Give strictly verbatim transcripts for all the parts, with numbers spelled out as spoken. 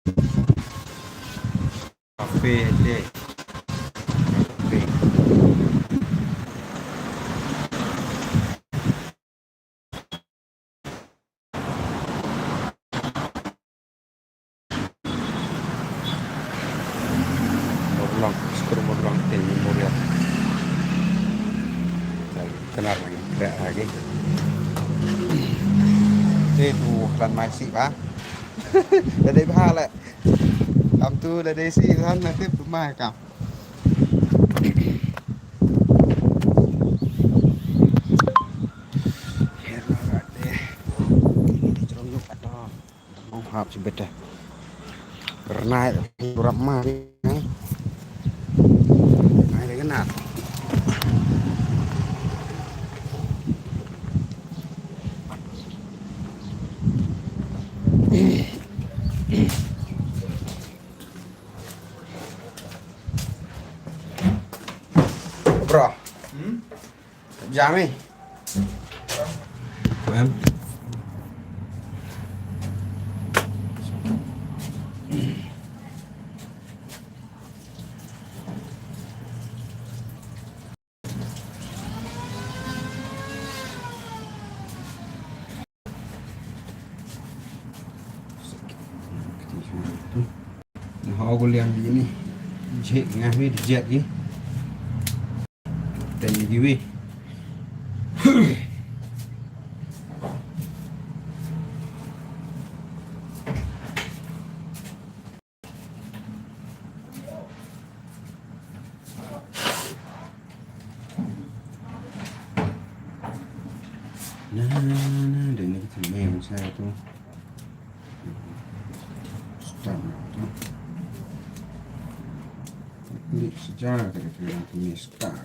Kafe te. Kafe. Murlong, Skur Murlong Teng Memorial. Knar lagi, gerak lagi. Te tu lan mai si ba. Lada ba le. Kam tu lada si lan nanti mai kam. Ini di jerung yuk atau. Ong hap sibete. Rnai rap ma. Rnai de kena. Bro. Hmm? Jam eh. Em. Nga ho ko liang ïa ini. Jek nga wi jek gi. Teng ïa ki wi. Na, na, na, na, dang ïa ki teng meng sa tu. Start tu. Klik sejarah kita kena kena start.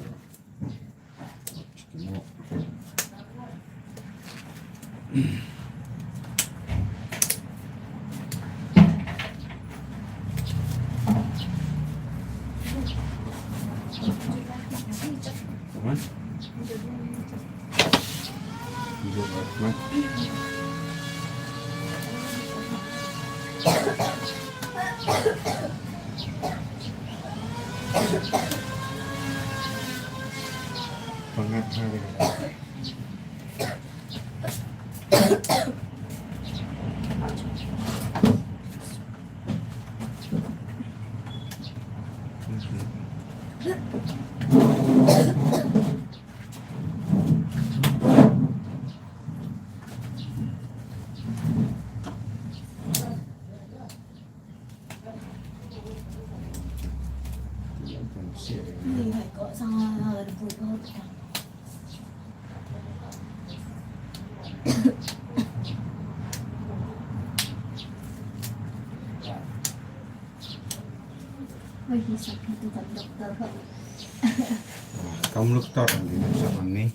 Oi, hi sap tu kan doktor. Kam doktor kan di sap ni.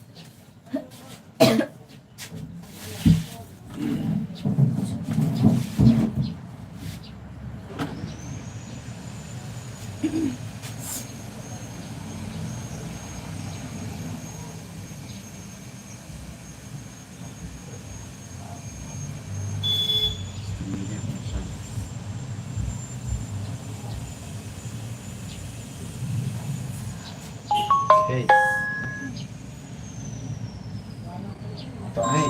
Hey. Tong, hey.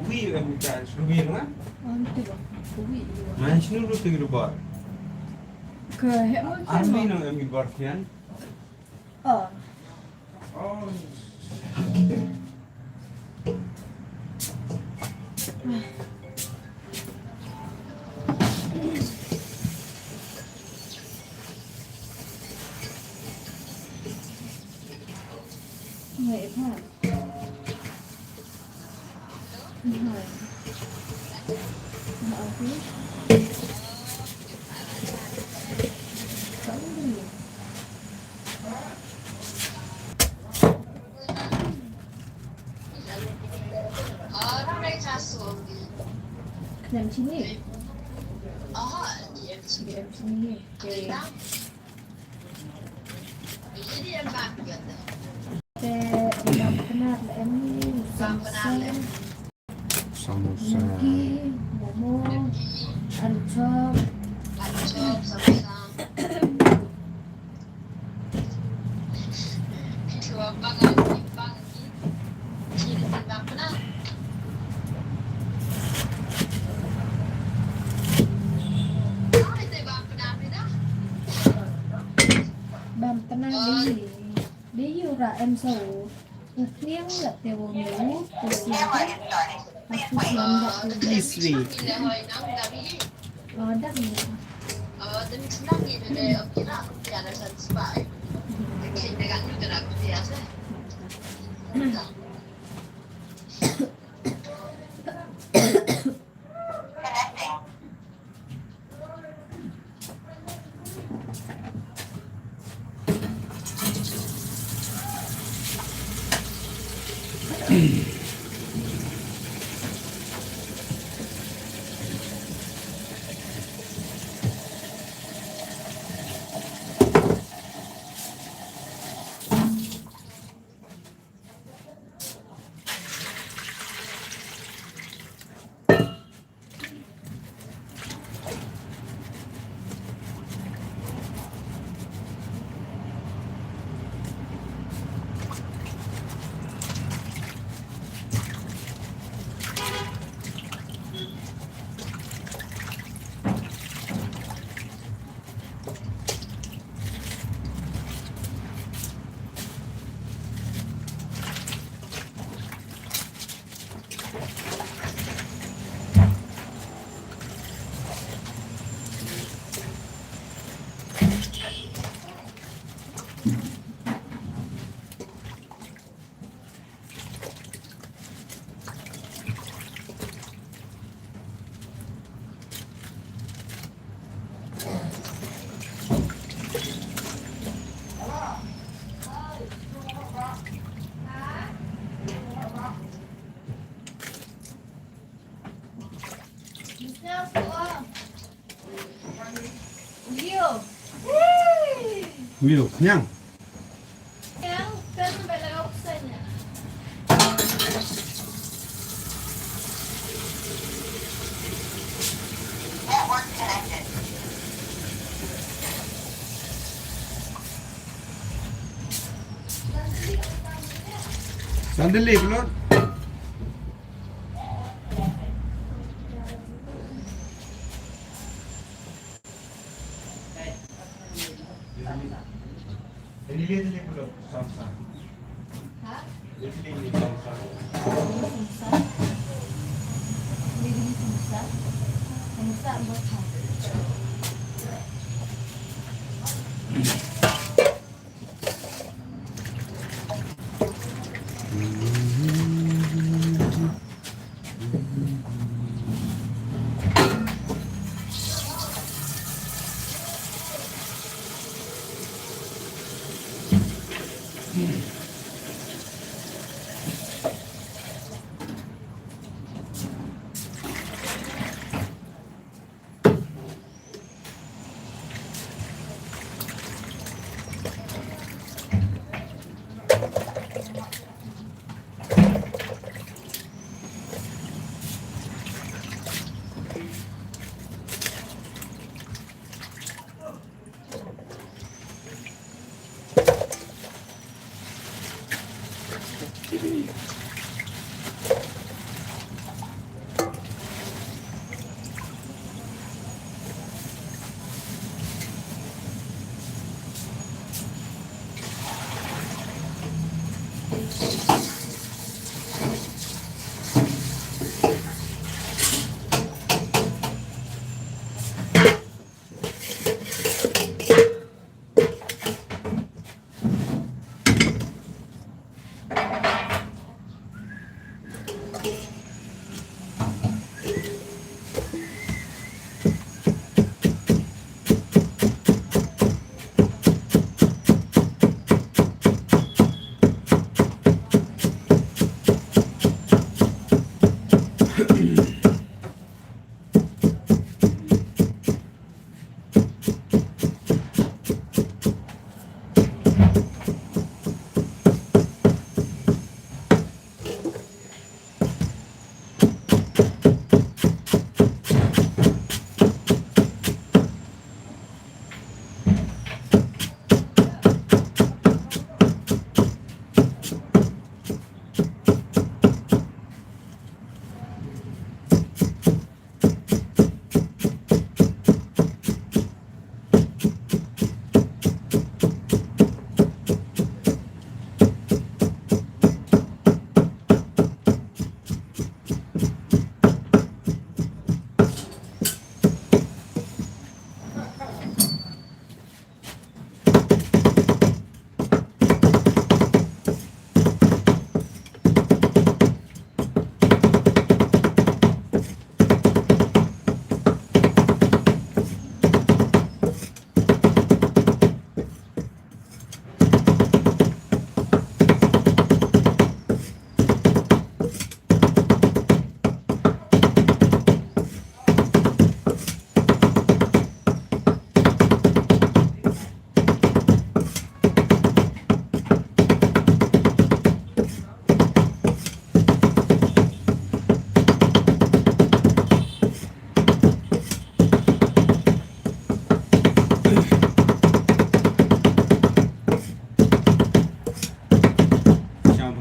Wi em kan shnu wi nga? Wan ti ba. Wi wan. Man shnu lu ti rubar. Ka he mo. Army no em bar kian. Oh. Oh. Wait, what? What? What? Khlem chini. Te ïa pynat la em ni, samosa. Samosa. Maggi, momo, alu chop. Bam tnat dei. Dei ïa u ra em sa u. U khliang la te u ngi u. U khliang. Aku khliang da u. Please wait. Oh, dak ni. Wio, khniang. Suddenly, Lord.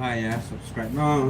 Ai, ïa subscribe noh.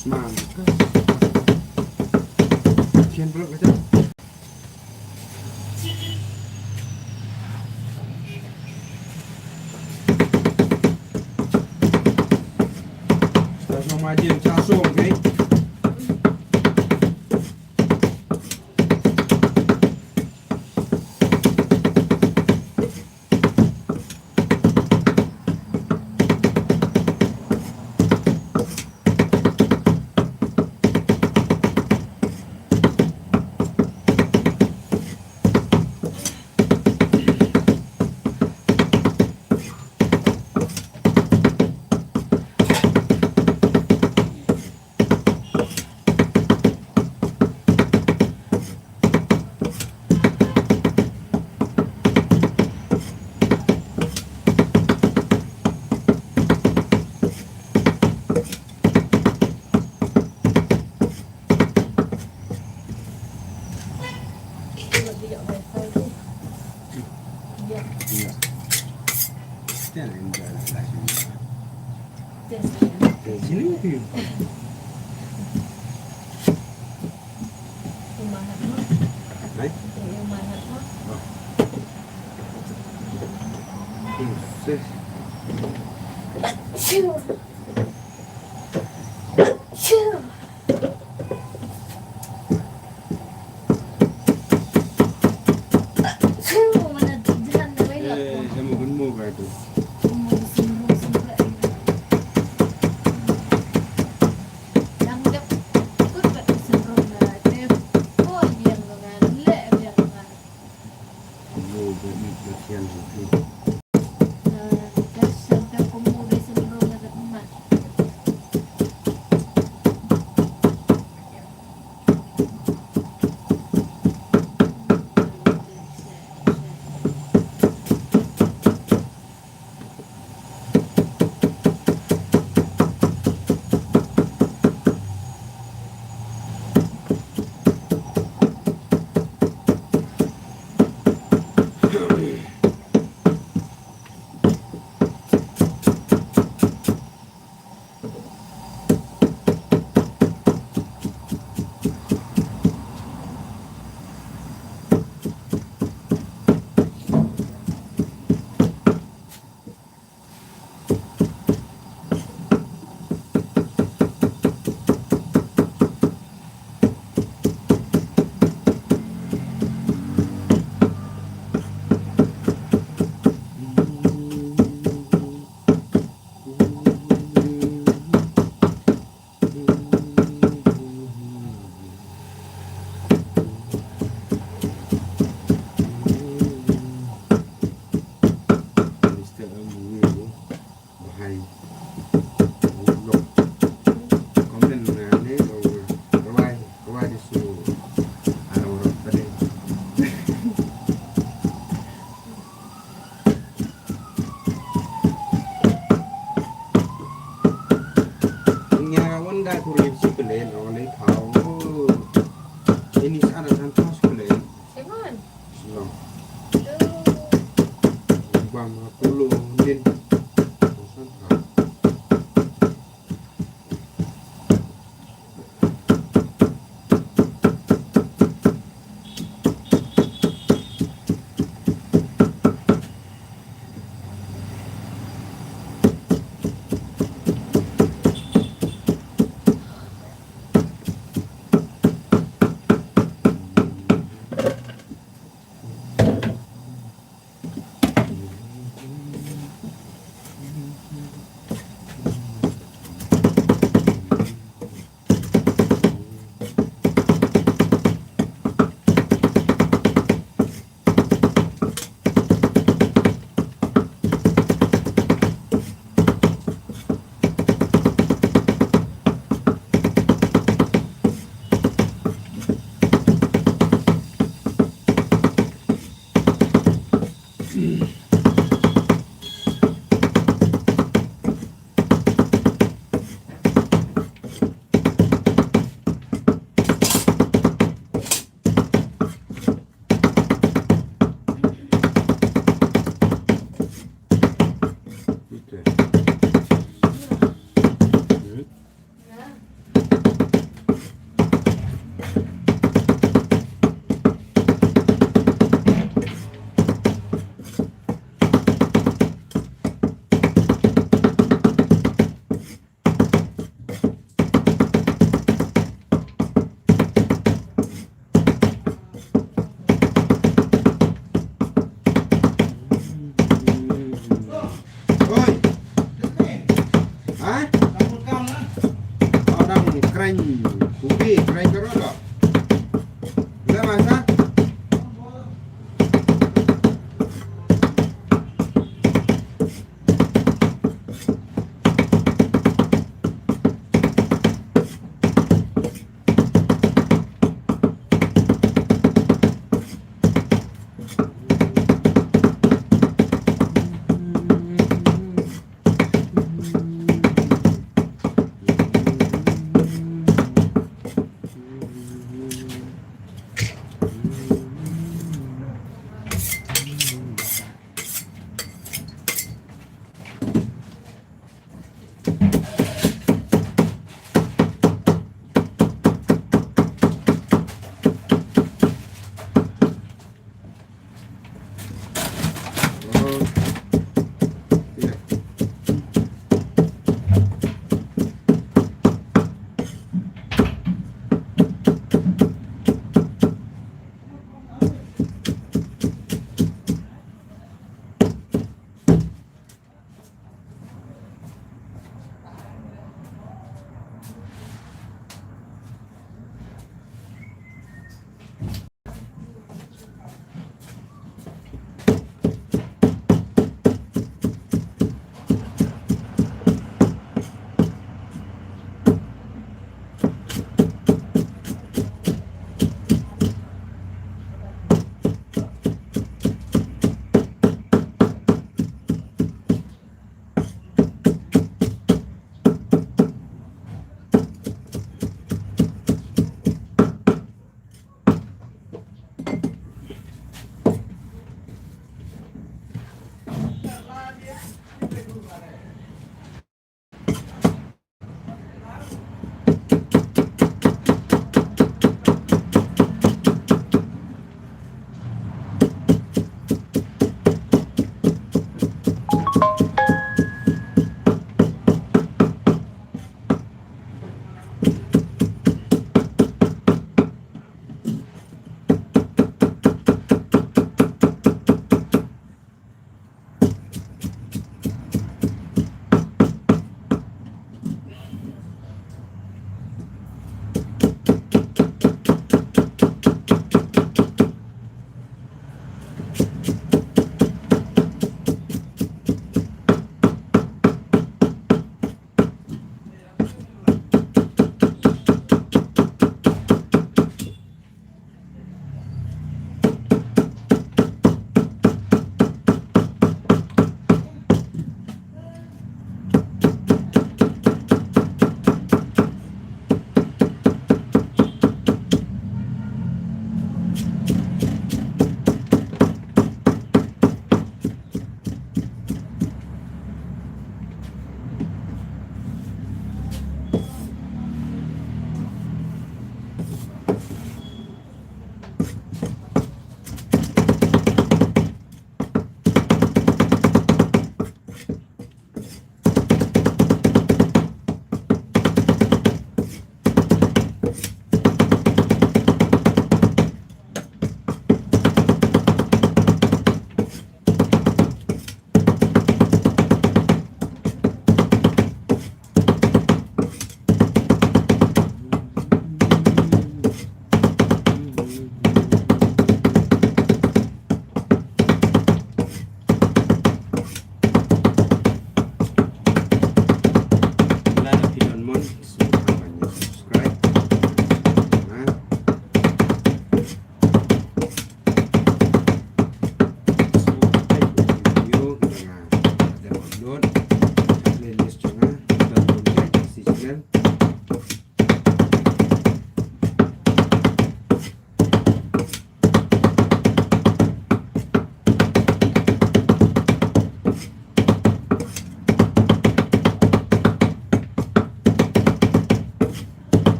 Sman. Kian blok aja. Station Majin Chasong, okay? Mister Amuyo, bahai. Comment na ne, rwai, rwai di su. Arang orang tadi. Nya wan da kurim si pelen ong le thau. Ini sa ada santos pelen. Simon. Simon. Bang aku lo din. Santos.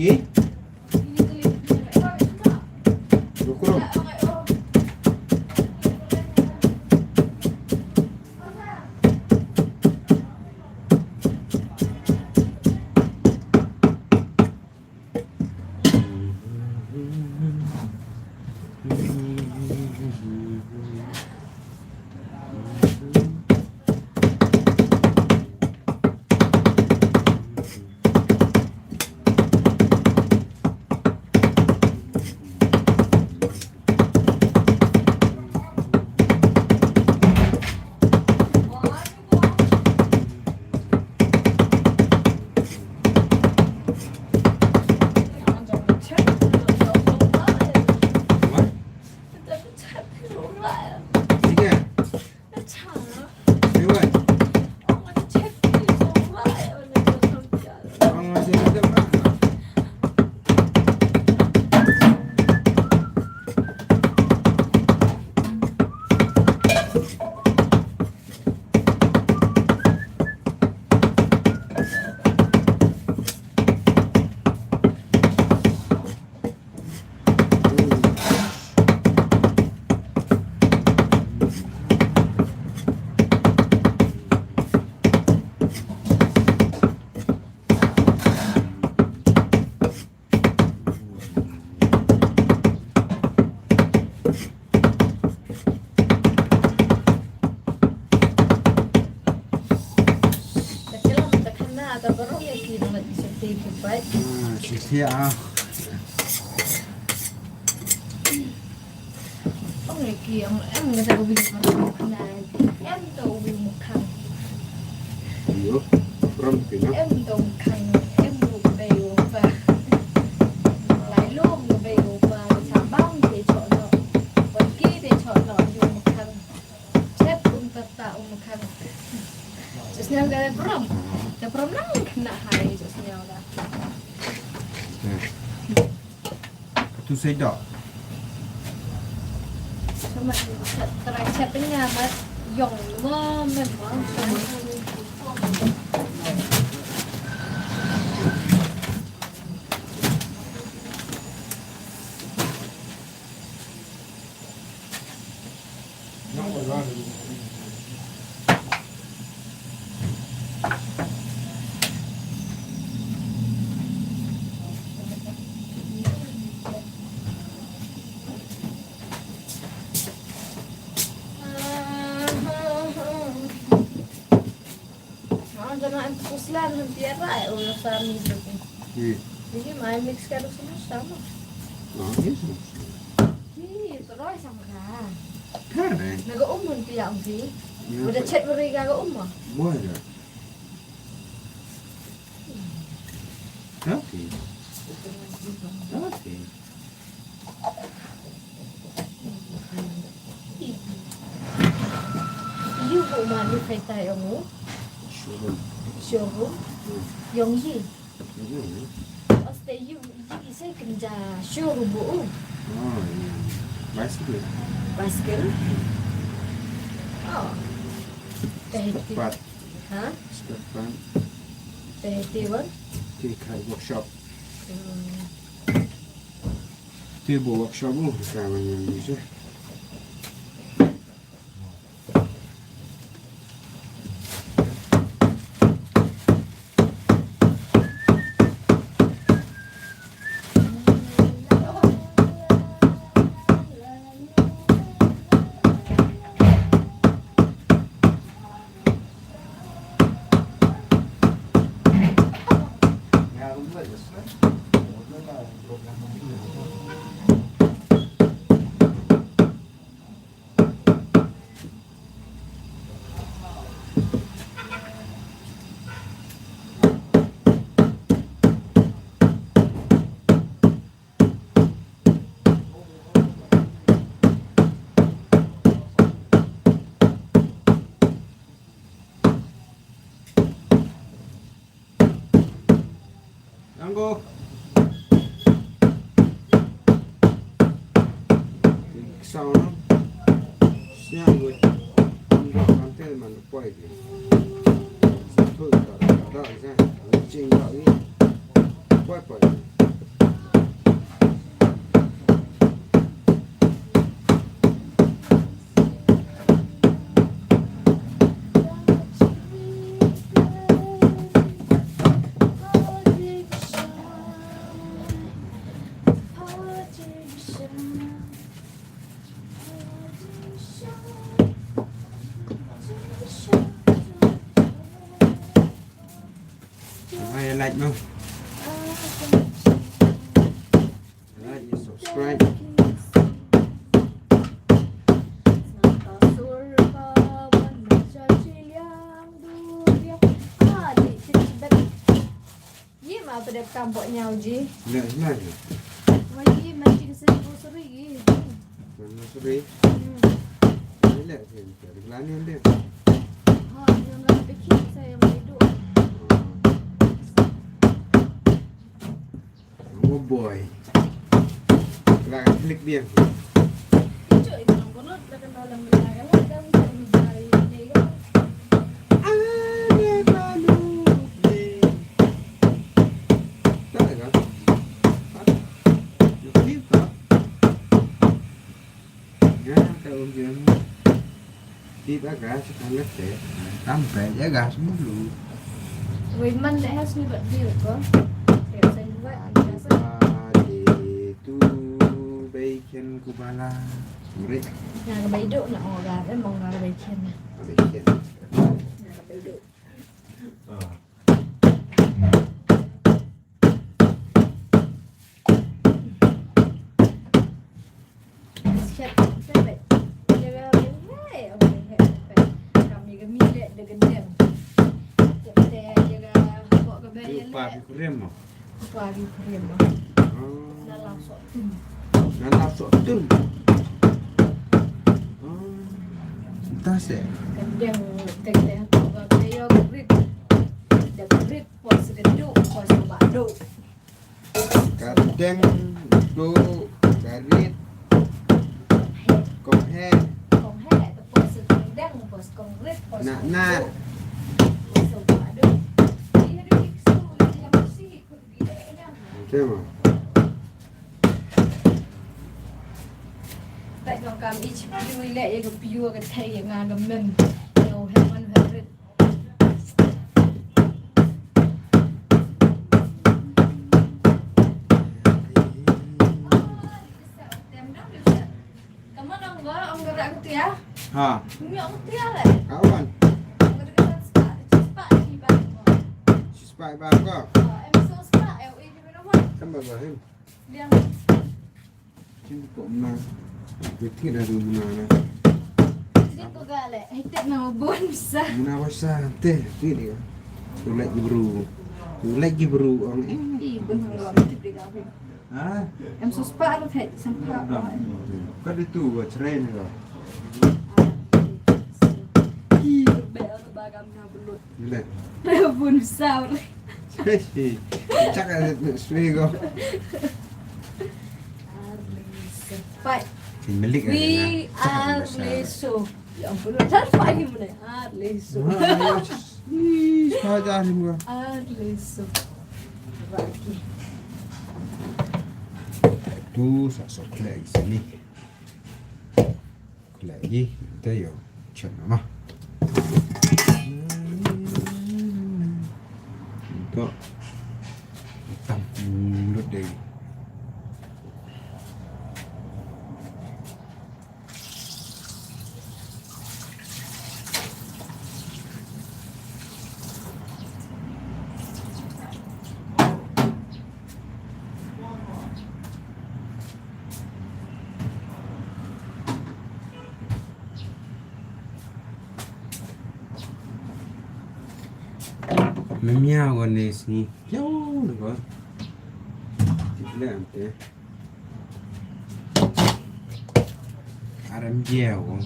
Ki? Dukrum. Ka chilam ta khanna ta baroh ïa ki nang ïa ki shuti ki pai. Ah, shuti ah. Ong ïa ki ong em nga ta ubi ka baroh khanna. Em ta ubi mukhang. Yo, pram ki na. Em ta mukhang, em ruh ka bei u pa. Lai lum ka bei u pa, ka chabang te chok no. Wan ki te chok no, yu mukhang. Chet um ta ta um khang. Just nyam ka prom. Ka prom nang kena hai just nyam da. Tu sei dok. Sama try chet nya mat yong mo mem mo. Ah, jangan puslan henti apa, eh, urusan itu. Hmm. Ini main mix kan semua sama. Ah, iya, sama. Hi, terus sama kan. Kan, eh? Naga umun pia ong si. Iya, udah chat beri ga ga umma. Boleh dah. Tapi. Tapi. Yu hu ma ni fai tai ong u. Showroom. Showroom. Hmm. Yong yi. Hmm. Oste yu yi sai kynja showroom bu u. Oh, iya. Bicycle. Bicycle. Oh. Teh ti. Spare part. Ha? Spare part. Teh ti wan. Ti kha workshop. Hmm. Te bo workshop mo ka man yang bisa. Anggo. Sound. Siang gue. Nggak mantel man poi gue. Satu tak ada tak ada. Cing tak ni. Poi poi. Like no. Like, subscribe. Ye ma ba dep tam bok ñiaw ji. Nah, nah. Wa ye ma jing sen bu suri ye. Sen bu suri. Hmm. Ni le sen bu suri. Lani le. Ha, yang la peki saya mai du. Oh boy. Lah klik dia. Nga ka um jam. Tip aga sa ka lek te. Tam pe jaga semulu. Wei man deh has ni bat bil ko. Kayak saya buat biasa. Ade tu bacon kubala. Mari. Nga ka bai duk na ora em ong nga ka bai ken. Bacon. Nga ka bai duk. Ah. Upa ki kurim mo? Upa ki kurim mo? Oh. Na la sok tun. Na la sok tun. Oh. Entah se. Kendeng teng teng ko ka yo grit. Da grit pos sededu pos badu. Ka deng, duk, ka rit, kong he. Kong he, te pos kong deng, pos kong rit, pos kong duk. Nah, nah. Pos kong duk. Iya, duk, iksu, iya, mesti, ikut gila, ya. Okey, ma. Tak kong kam ich piu ile, ya, ke piu, ke thai, ya, nga, ke mem. Ya, he, man, he, rit. Ha. Sispa i ba ko. Tamba ba him. Jin ko mna. Jin ko ga le. Hite na bun sa. Mna ba sa te ti dia. Tu lagi bru. Tu lagi bru ong eh. I bun lo ti dia. Ha? Em sispa lo te sampa. Ka di tu ba train ko. Ki be lo ba gam na belut. Bila. Bun sa. Hei, cak ada nak sui ko. Arleso. Pai. Melik. We are Leso. Ya ampun, dah pai ni mana? Arleso. Ih, saja ni gua. Arleso. Bagi. Tu sa sok lagi sini. Lagi, tayo. Chan na. Ito. Tam mulut deh. Memia wan ne sini. Jauh ne ko. Tidak ante. Aram jauh.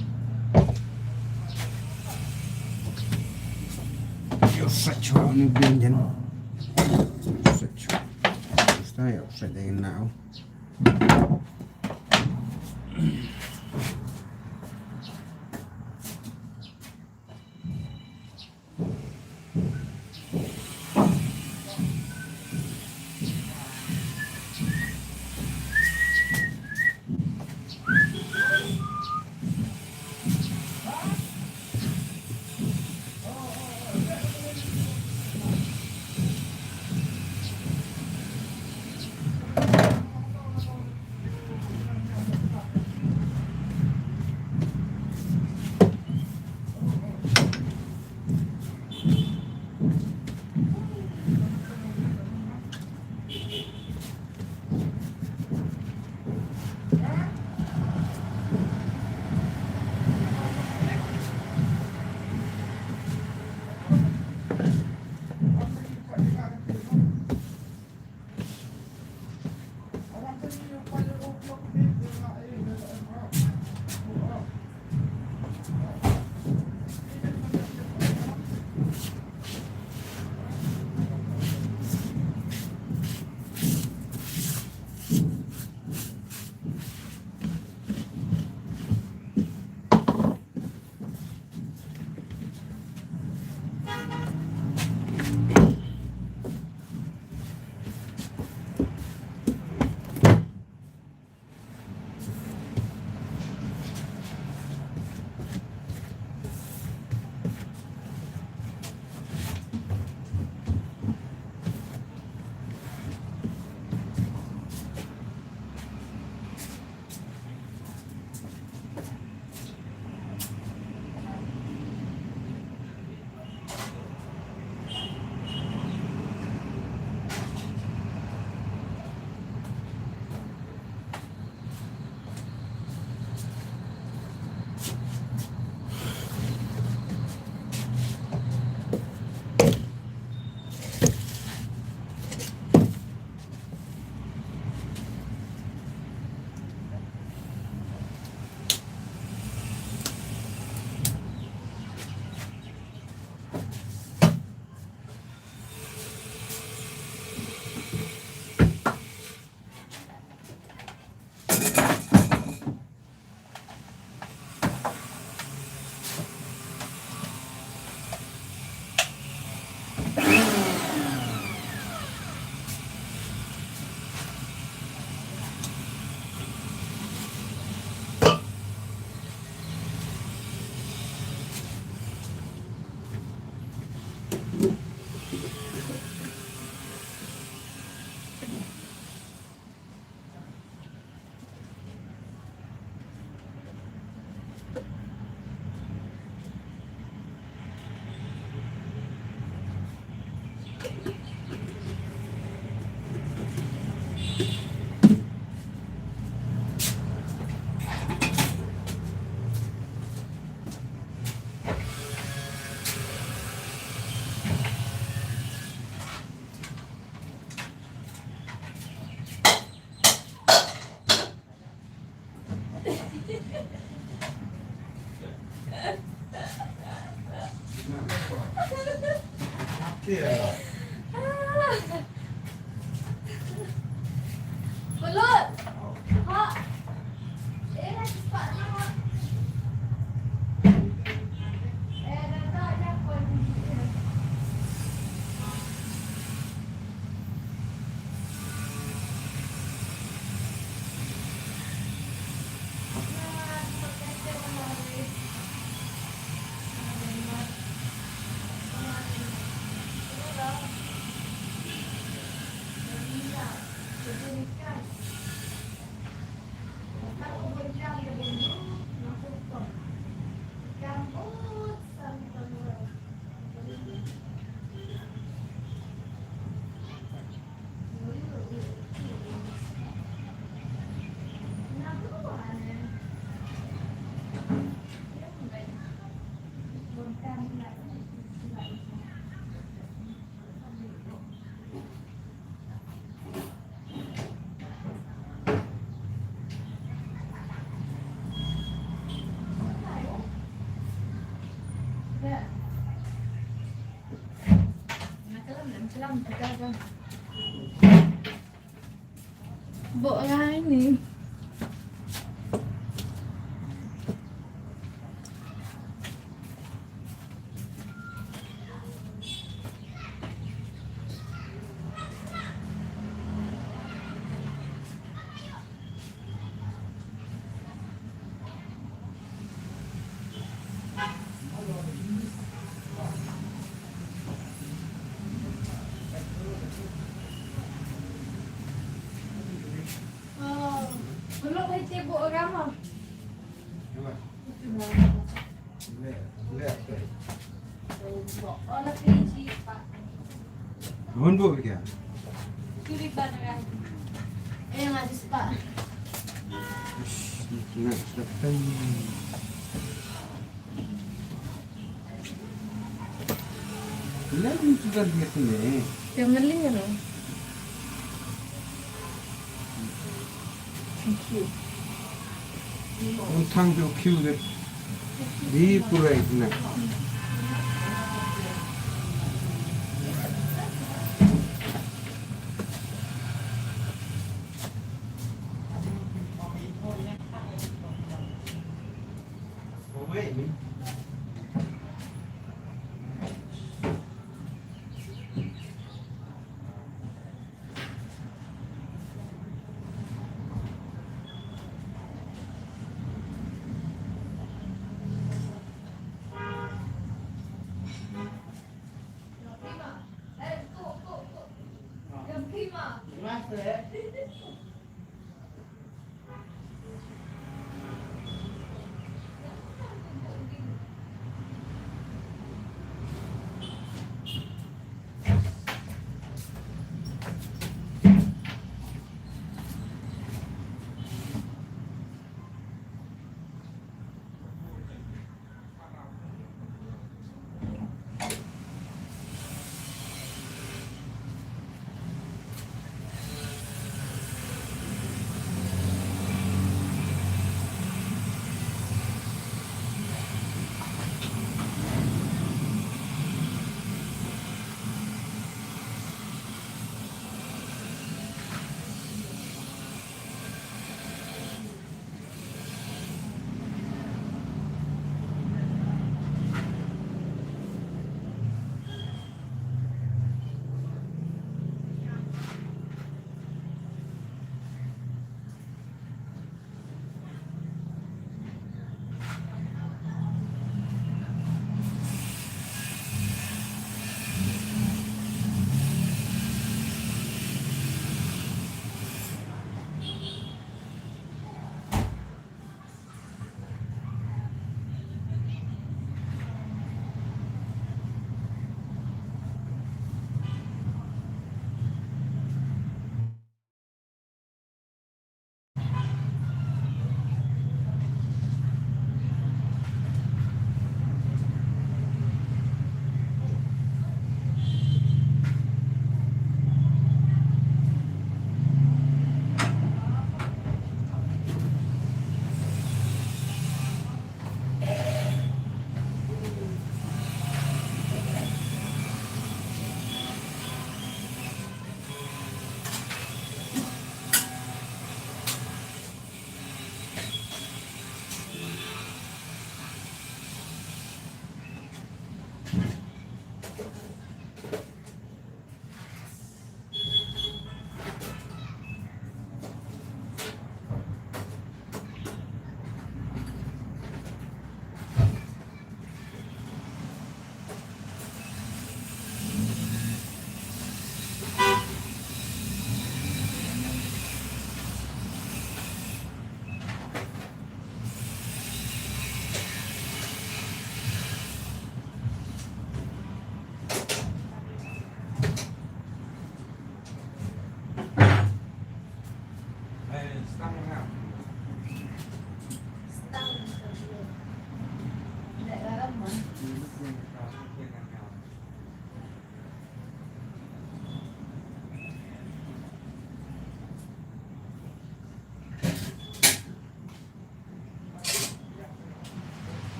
Yo sacho ni benjen. Yo sacho. Está yo sacho now. Bok lai ni. Hon bo kya? Tuli ba na. Eh, nga di spa. Ish, nak dapat. Lagi juga dia tu ni. Yang mending kan? Thank you. Ang thang ju kiu de. Di purai na.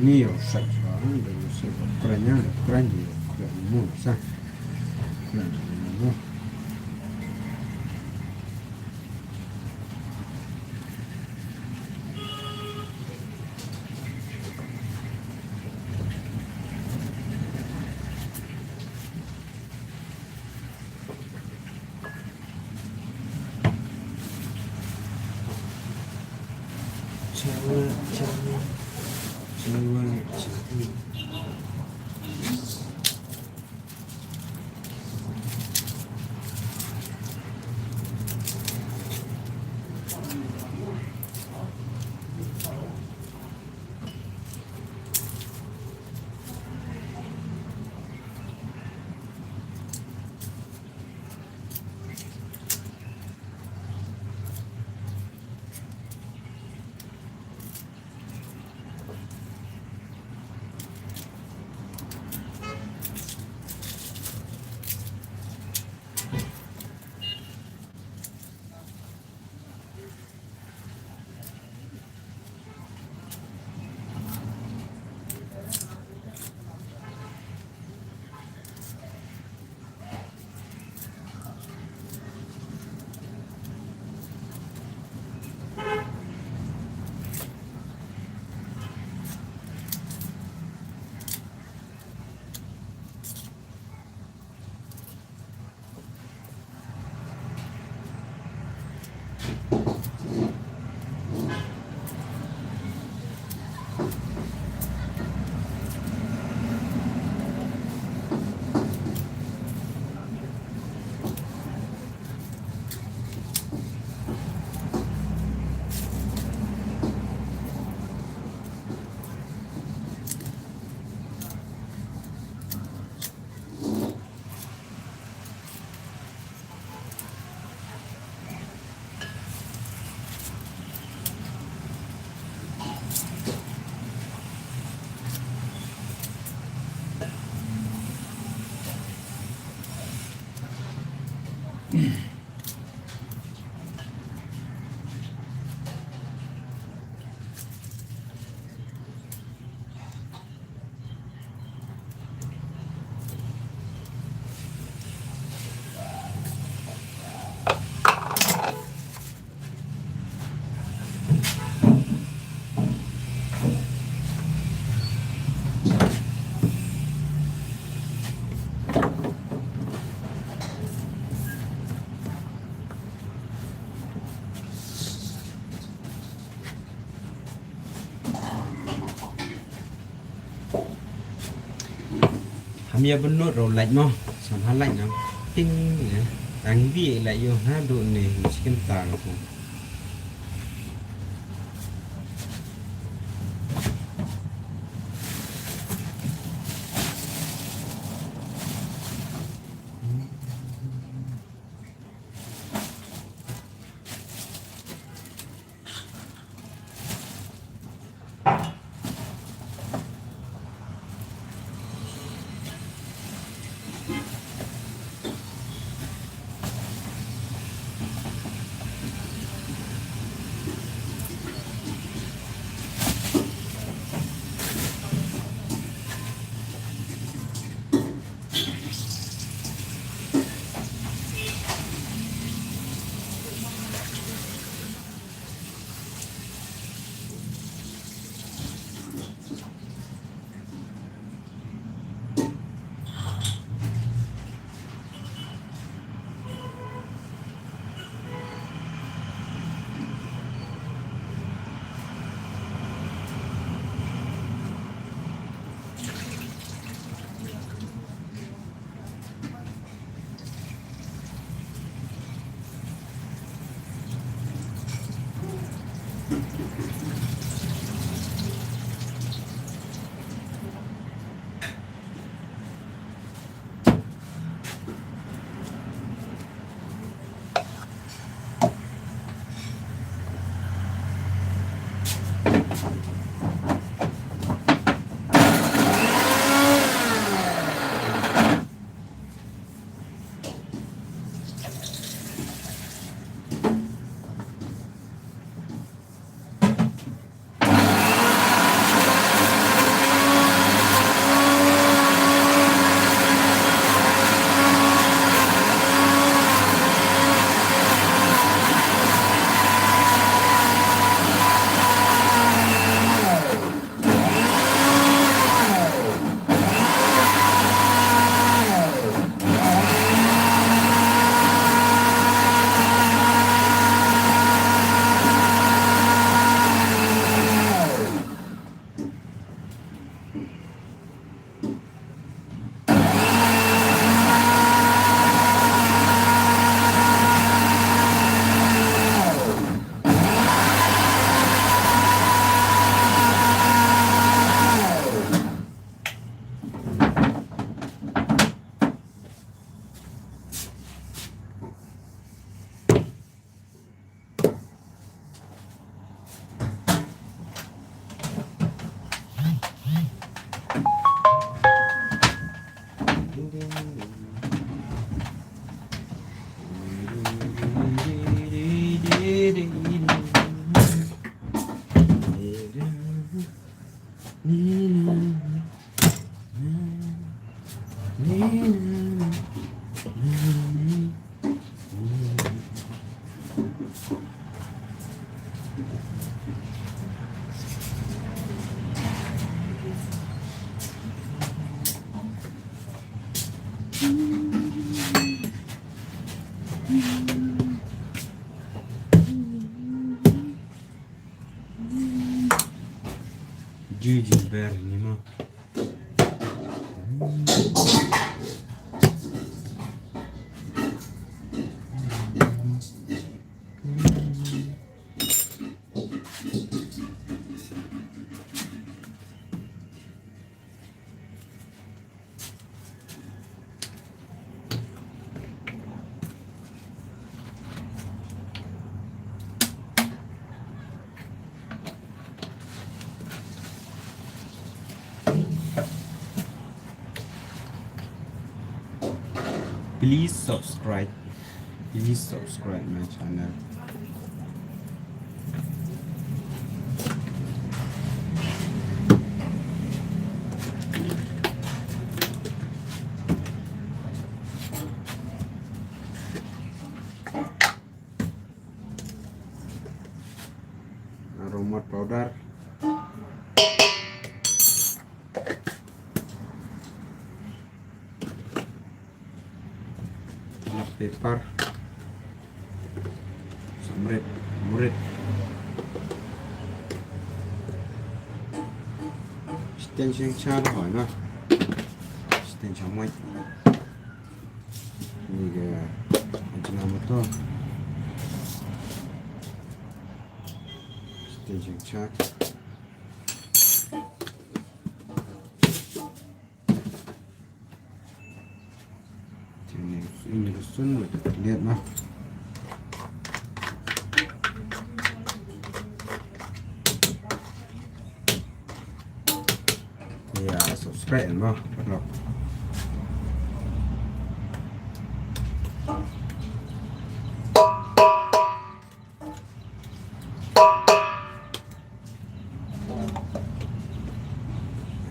Ni yo sa sa de sa kren ya kren ni yo kren mo sa. Kren mo. Ham ïa bynnud ruh lait mo, sam ha lait nang. Ting ïa. Tang bi lait ïoh na du ne, mesti kynta ka pung. Ju jin ber ni mo. Please subscribe. Please subscribe my channel. Aromat powder. Black pepper. Samrit, murit. Sten seng cha da hoi na. Sten cha moi. Ni ga Ajinomoto. Sten seng cha. Ini rusun bad liat ma. Ya, subscribe ma.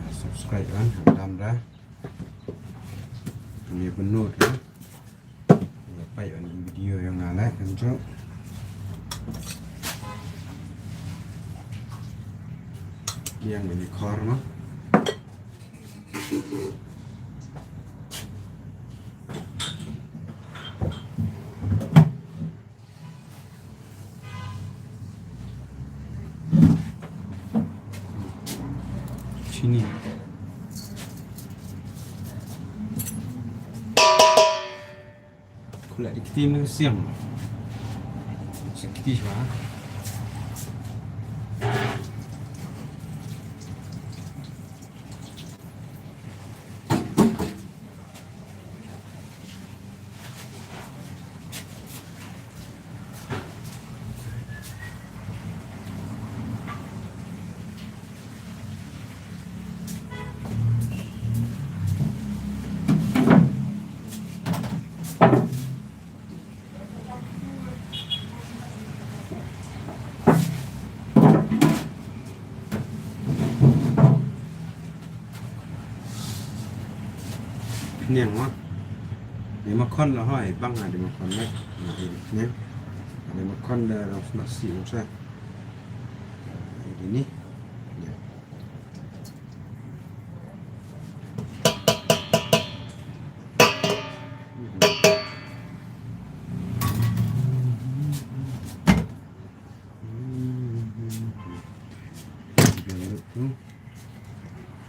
Subscribe kan, dam da. Ni benut kan. Ni pai on video yang ala kan jo. Yang ini korma. Chini. Kula di kti meng siang. Sakti shwa. Niang wa. Di makhon la hoi, bang ha di makhon la. Niang. Di makhon da rong smat si rong sa. Ini. Ya.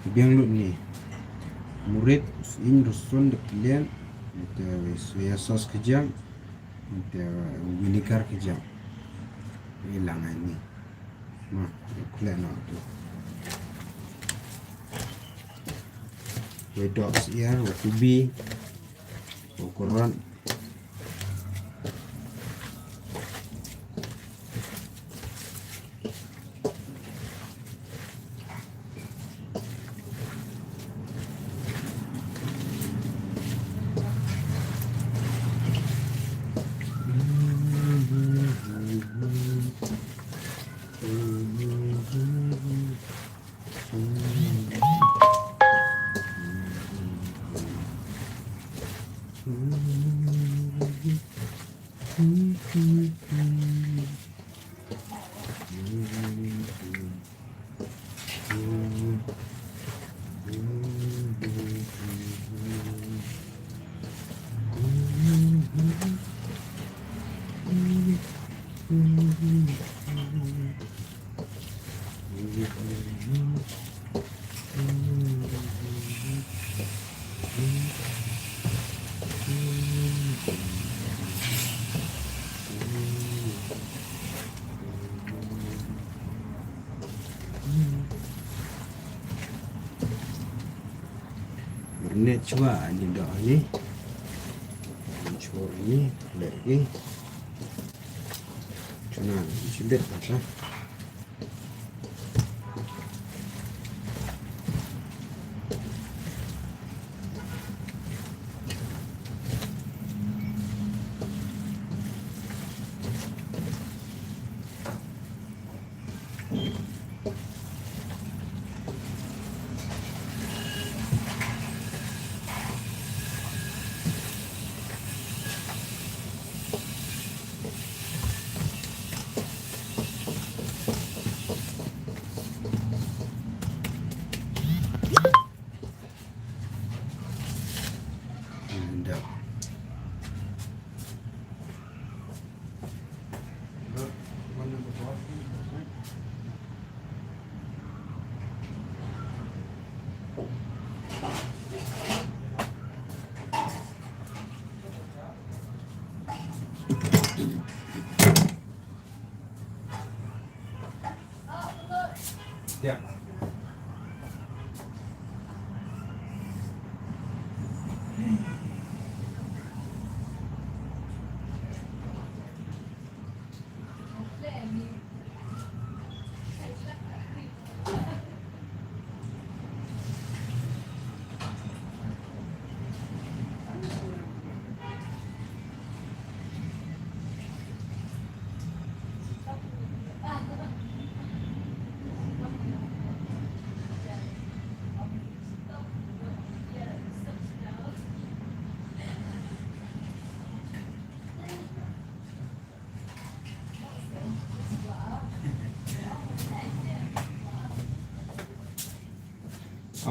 Biang lut ni. Murit, in, rusun, da kilian, da soya sauce kejang, da vinegar kejang. Ilang ni. Nah, kule na tu. Wei dok siar, wei kubi. Ukuran. Byrnit shuwa, ani doh ani. Shuwa ani, leh ki. Chuna, chibit pata.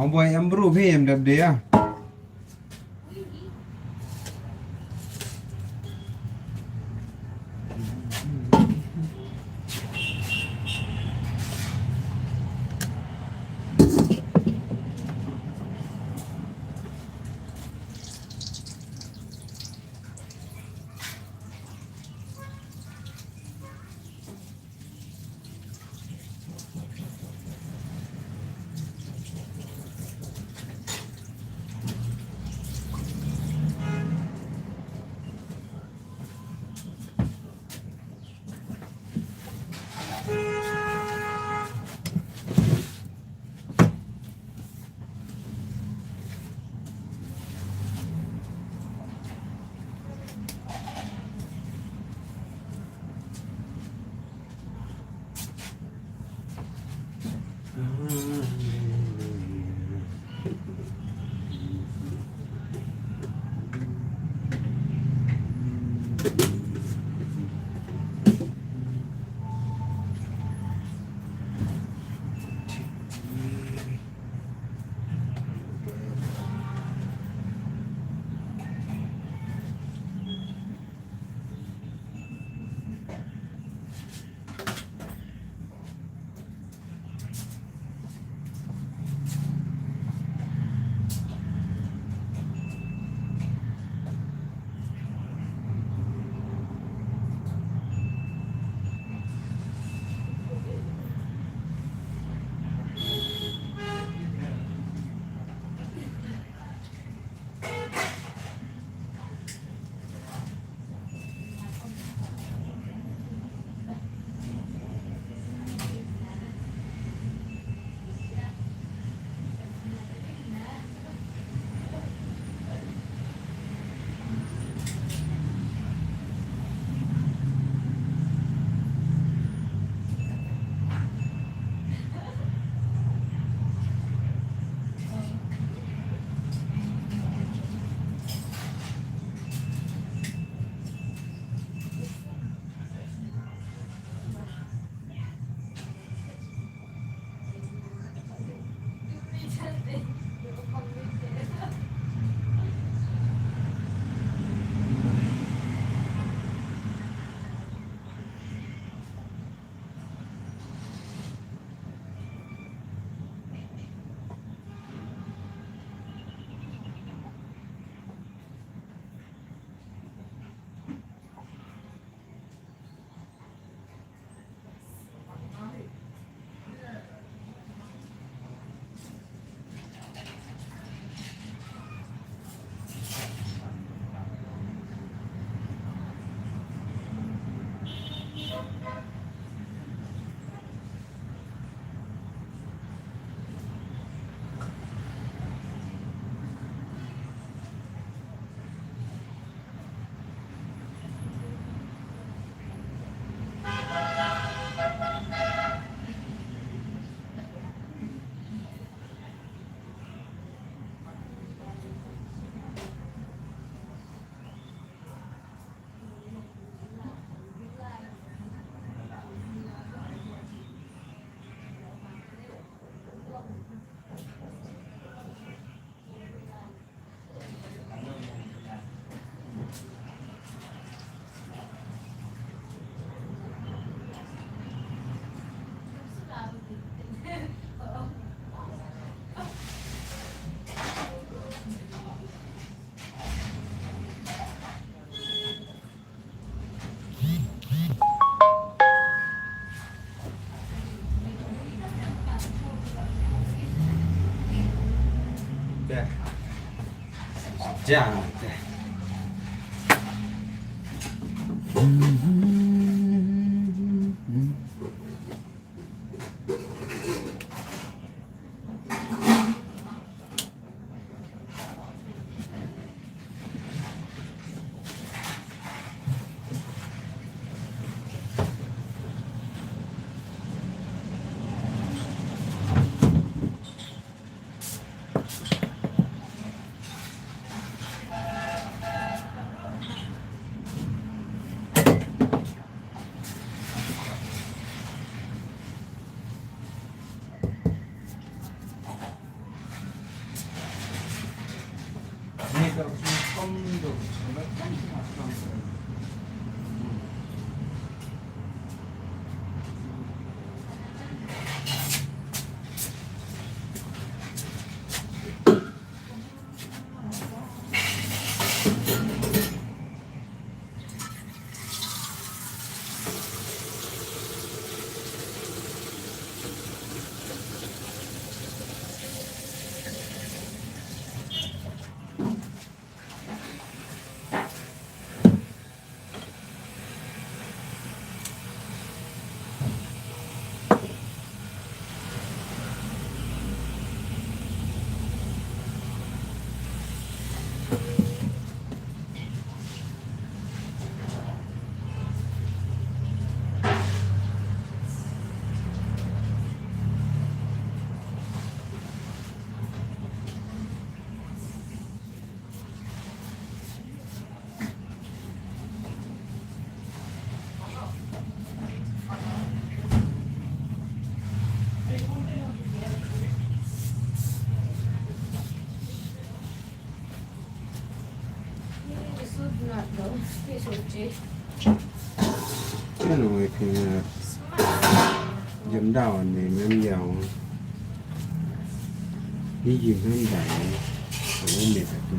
Ang boy, em bru phi em dap dia. Ano, eh, kaya jam daw ni mem yaw. Ni jim mem daw. Ano, ni tak tu.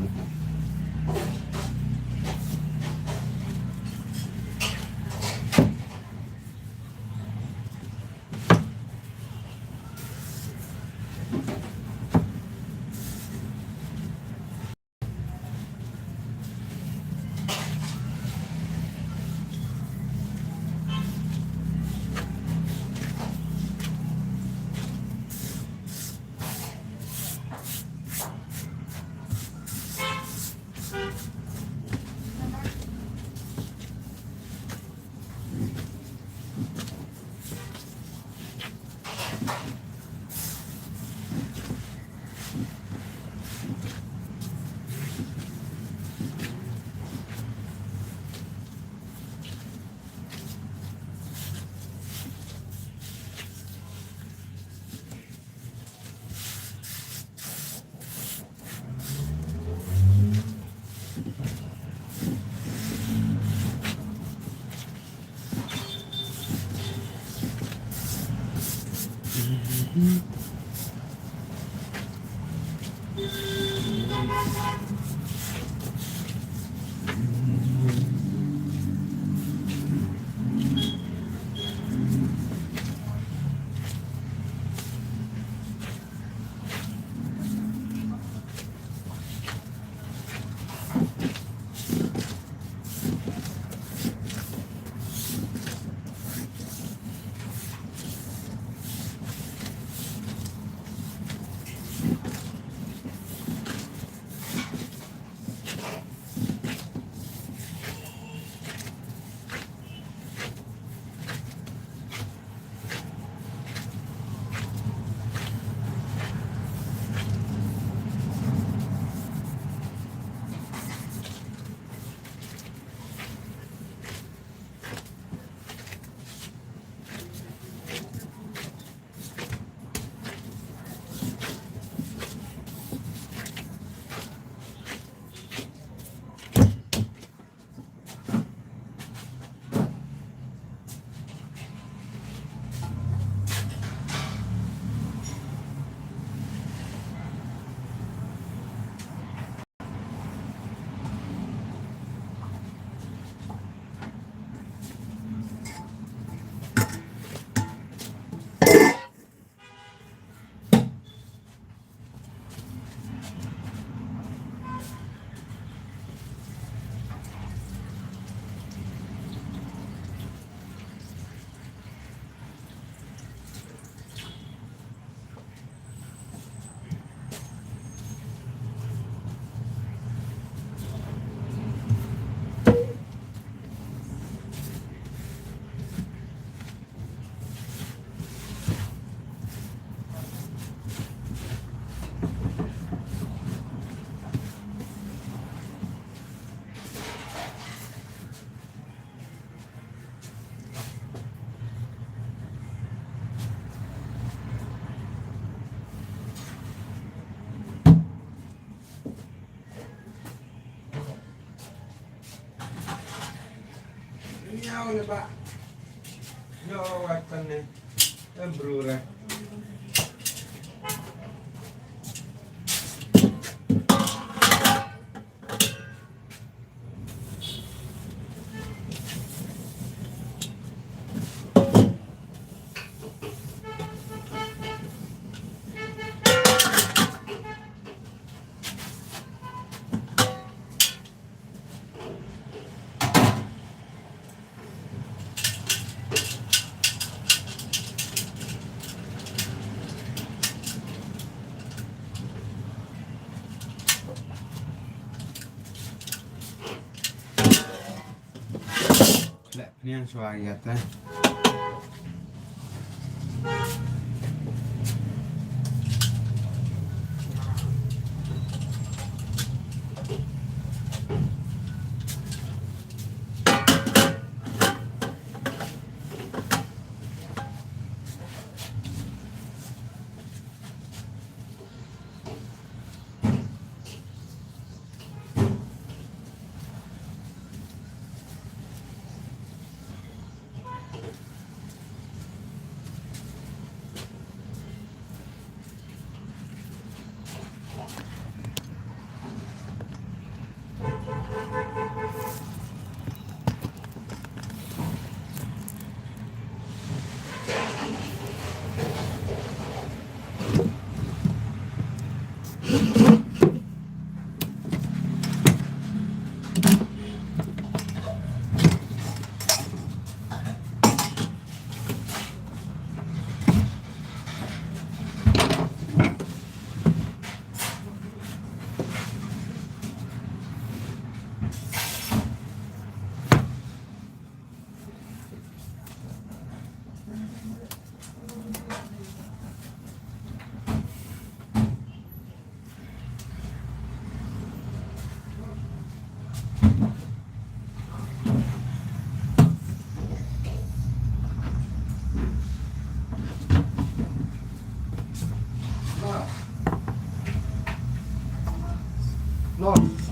Leh pynïang shuwa ïa te.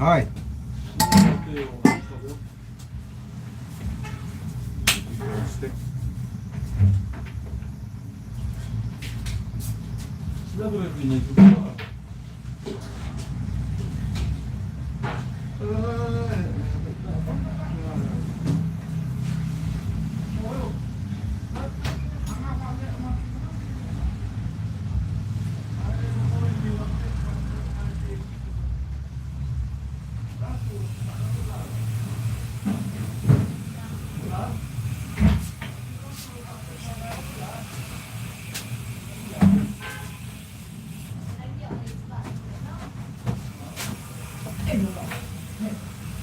Hi.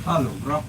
Hello, bro.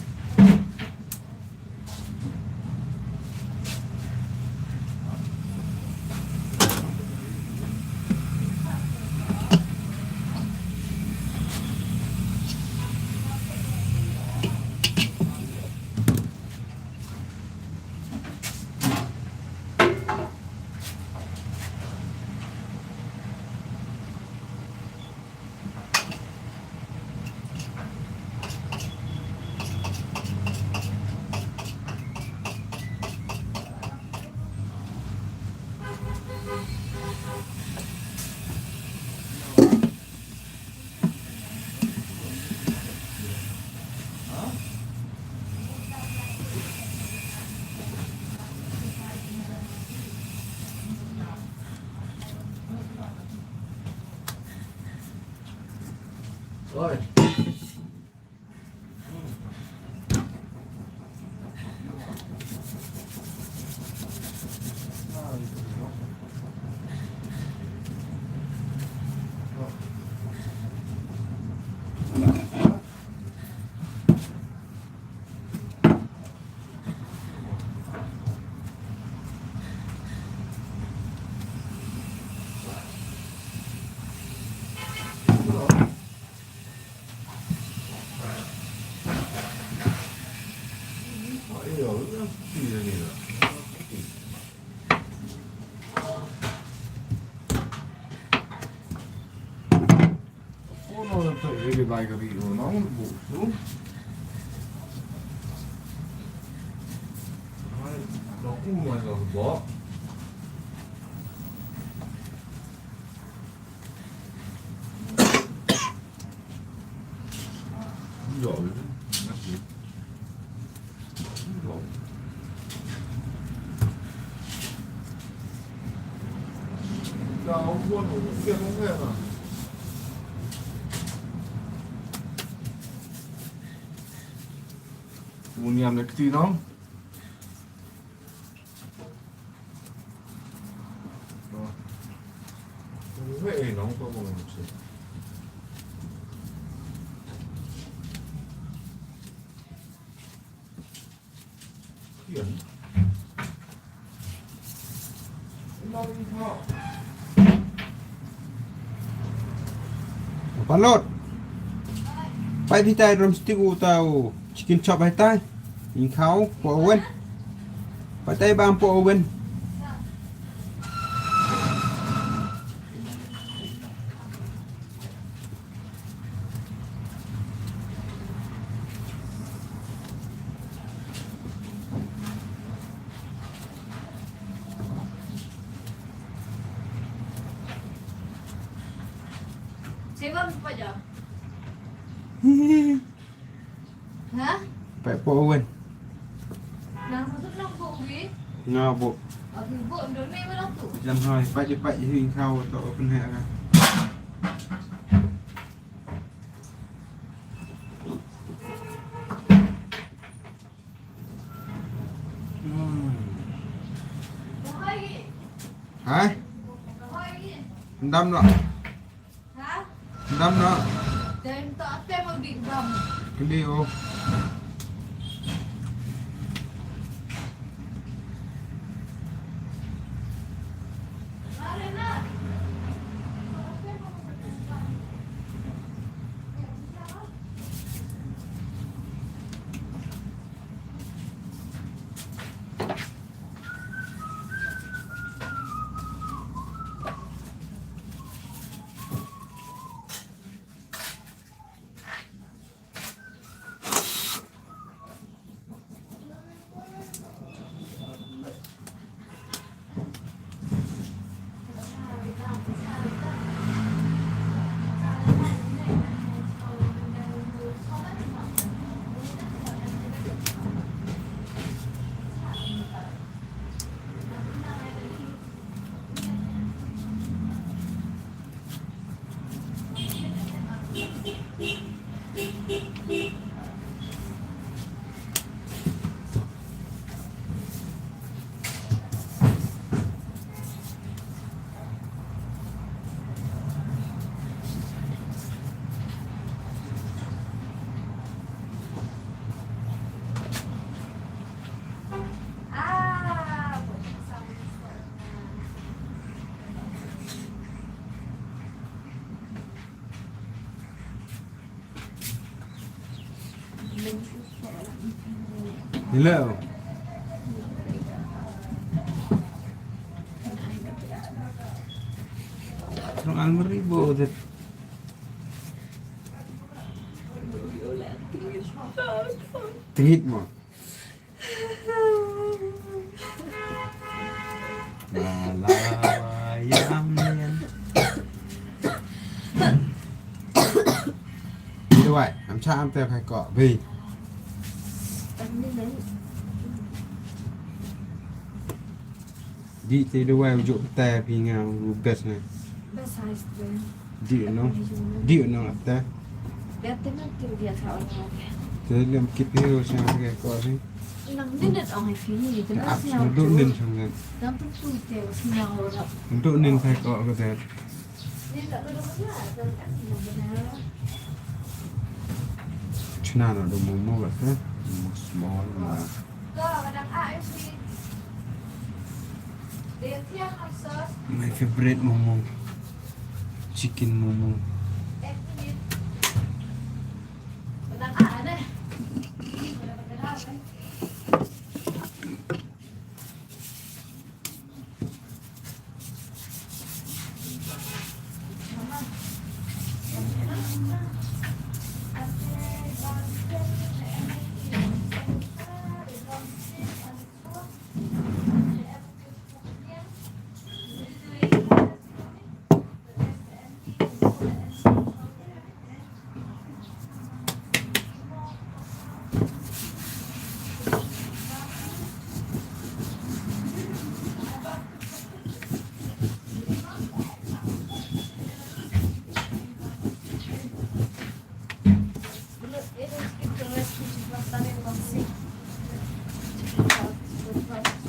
Uniam na kti nong. Palut. Pait phi tai drumstick u ta u chicken chop hai tai. Ing khau po oven. Pait tai bam po oven. Siapa lupa aja? Hah? Pait po oven. Nang satu nang buk wi. Nga buk. Abi buk ndo ni mana tu? Jan hoi, pait di pait hi khau to oven hai ka. Hmm. Hai. Ndam no. Hah? Dam na. Dam tak tem mau di dam. Keli oh. Hello. Trong almari bo det. Tingit mo. Malawaiyam yen. Duwai, am cha am te khai ko bi. Di te duwai ujuk te pi nga u best ne. Best size te. Di no. Di no te. Biar teman tu dia kau orang. Te lem kit ni ro siang ke ko si. Nang nin det ong ai fini, te na siang. Ndu nin sang nin. Nang tu tu te siang ro. Ndu nin kai ko ko te. Nin tak ro na, nang benar. China no do momo ka te. Momo small na. Ko kadang ai fini. Dia tiang ai sauce. My favorite momo. Chicken momo.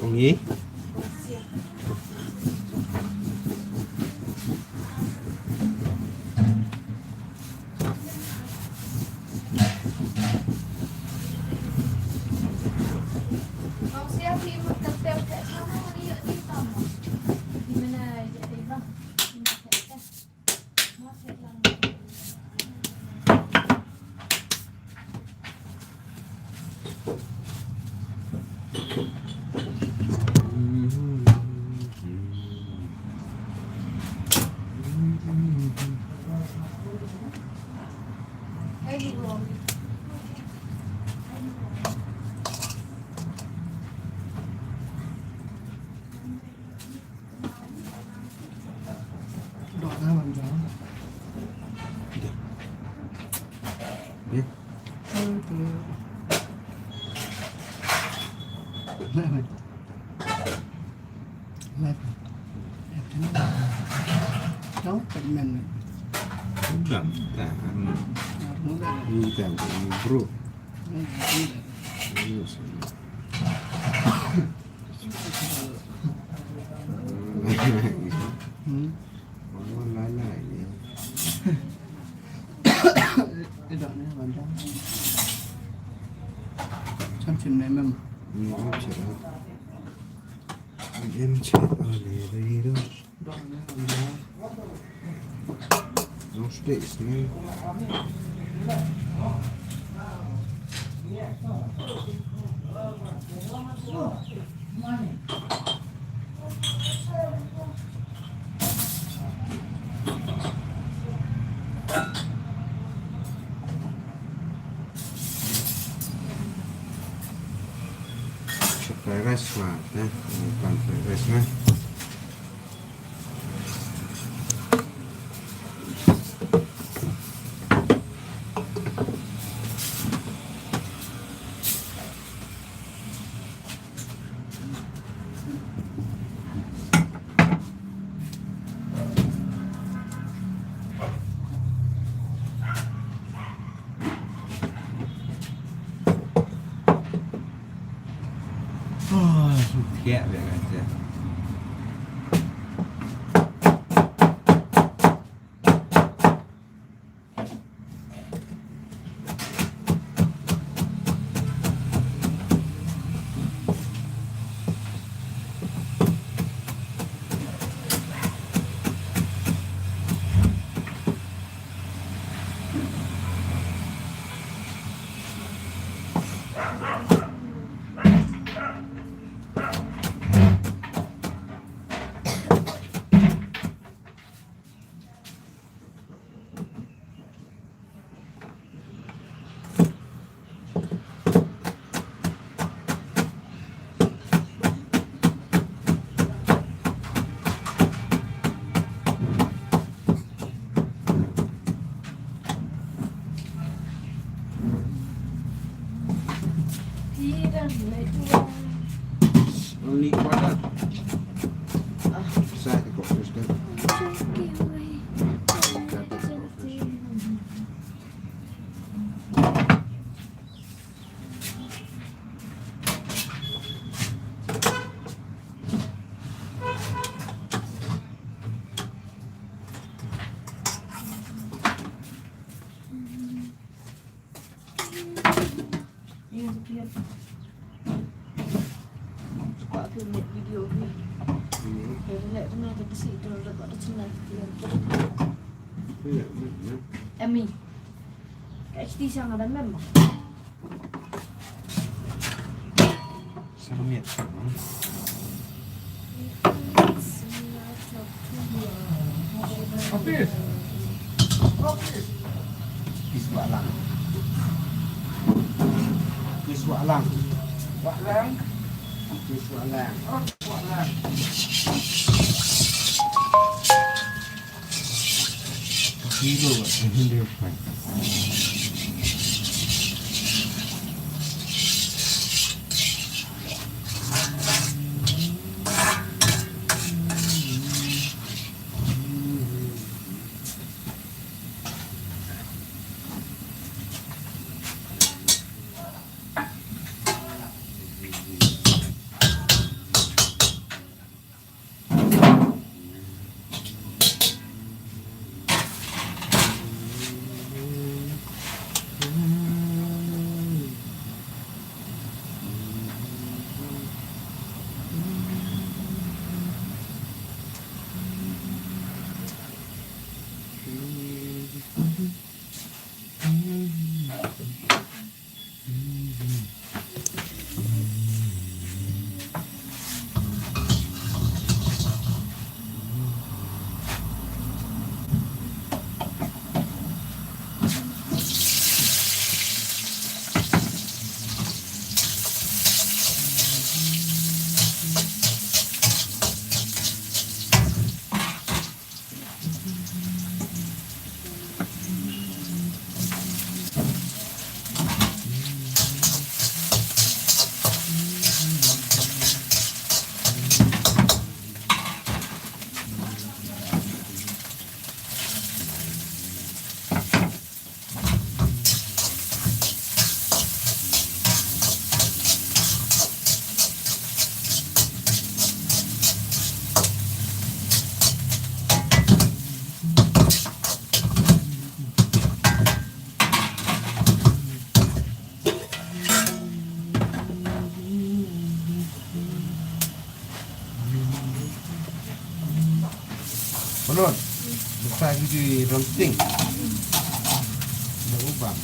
Ngi. Dok na bang jauh. Dia. Dia. Aduh. Mana? Live. Live channel. Jauh kat mana? Udah, tahan. Nah, udah. Ini kita bro. Ini, ini. Serius. Hmm. Lalai ni. Tidak ni, panjang. Cam cim ni mem. Hmm, cim. Em chat on ni, ni tu. Dah ni, panjang. No sticks ni. Fried rice ma, eh, bukan fried rice ma. Oh, thiah bha ka jia. Only quarter. Sa ko first time. Emi. Ka H D sang ada memang. Sa miet. Hafiz. Hafiz. Hafiz Wah Lang. Hafiz Wah Lang. Wah Lang. Hafiz Wah Lang. Wah Lang. Zero, what? Zero point. Ron, buka video ron ting. Dah ubah.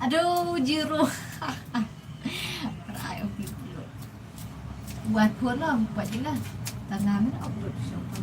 Aduh, jiru. Rai, okey, dulu. Buat pun lah, buat je lah. Tangan mana upload siapa?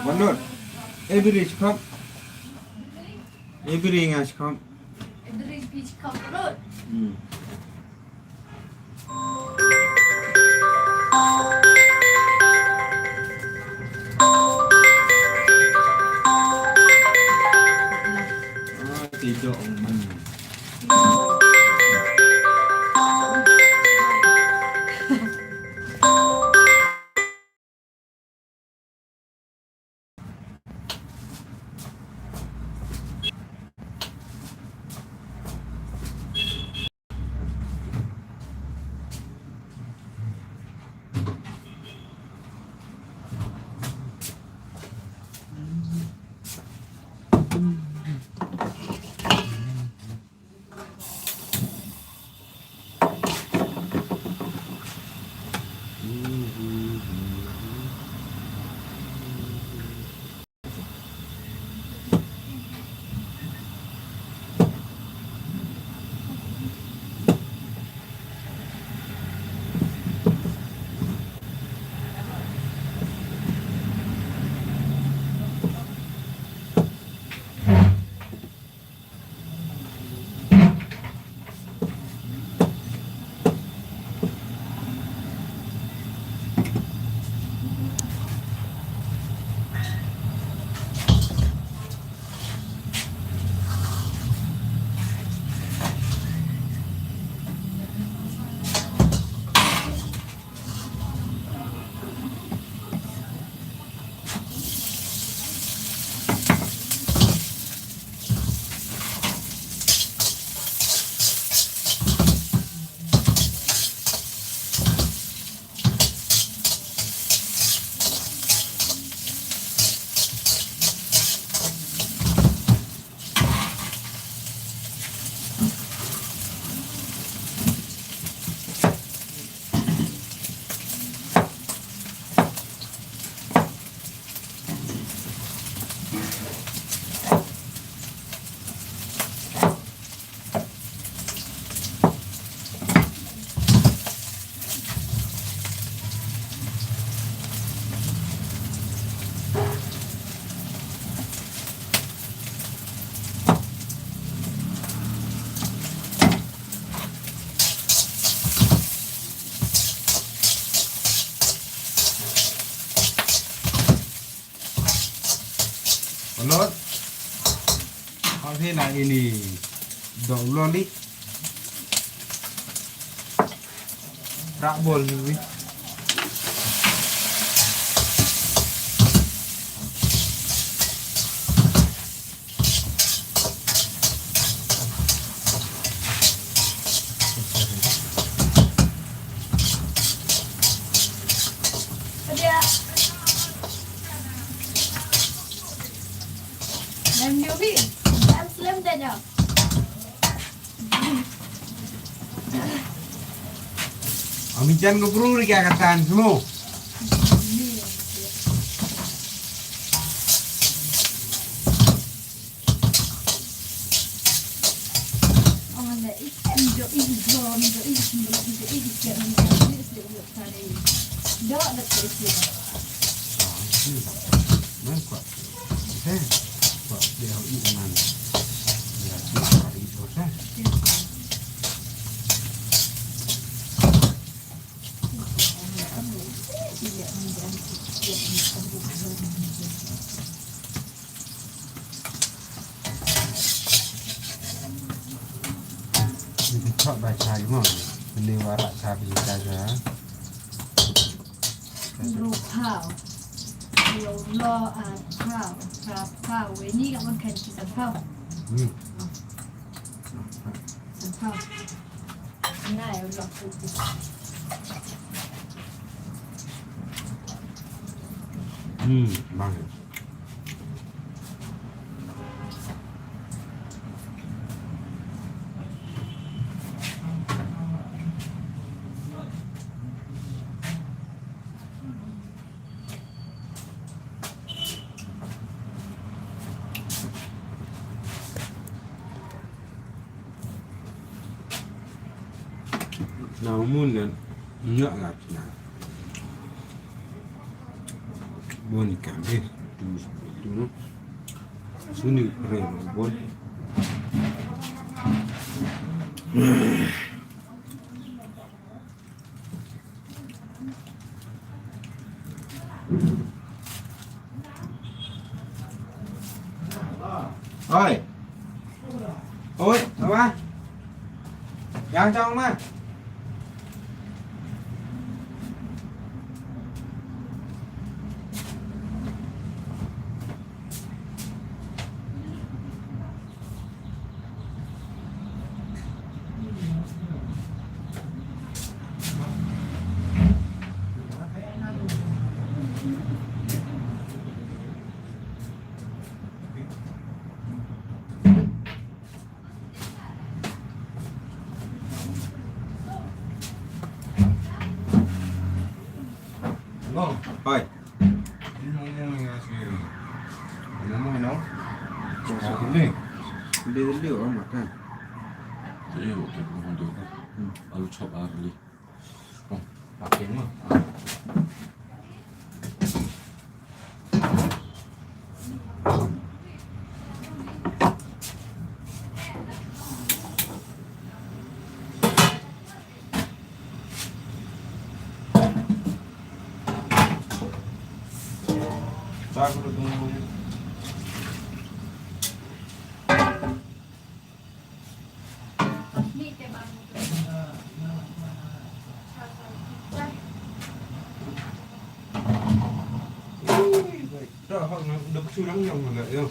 Mandun. Eh, biri, cakap. Eh, biri, nga cakap. Eh, biri, cakap, Mandun. Hmm. Balot. Hap hina ini dok loli. Rak bol ni wi. Lem nyo bi. Lem slem da nyo. Ami jan ko bru ri kya katan semua. Ni ka chop ba cha mo. Ni wa ra cha bi cha cha. Ro pau. Lo lo a pau. Cha pau. We ni ka mon kan ki sa pau. Hmm. Sa pau. Nai lo. Hmm, bang. Na mun nan nya la kina. Boni kambe tu tu no. Suni re bon. Hai. Chang chang ma. Hello. Hi. Hello. Hello. Hello. Hello. Hello. Hello. Hello. Hello. Hello.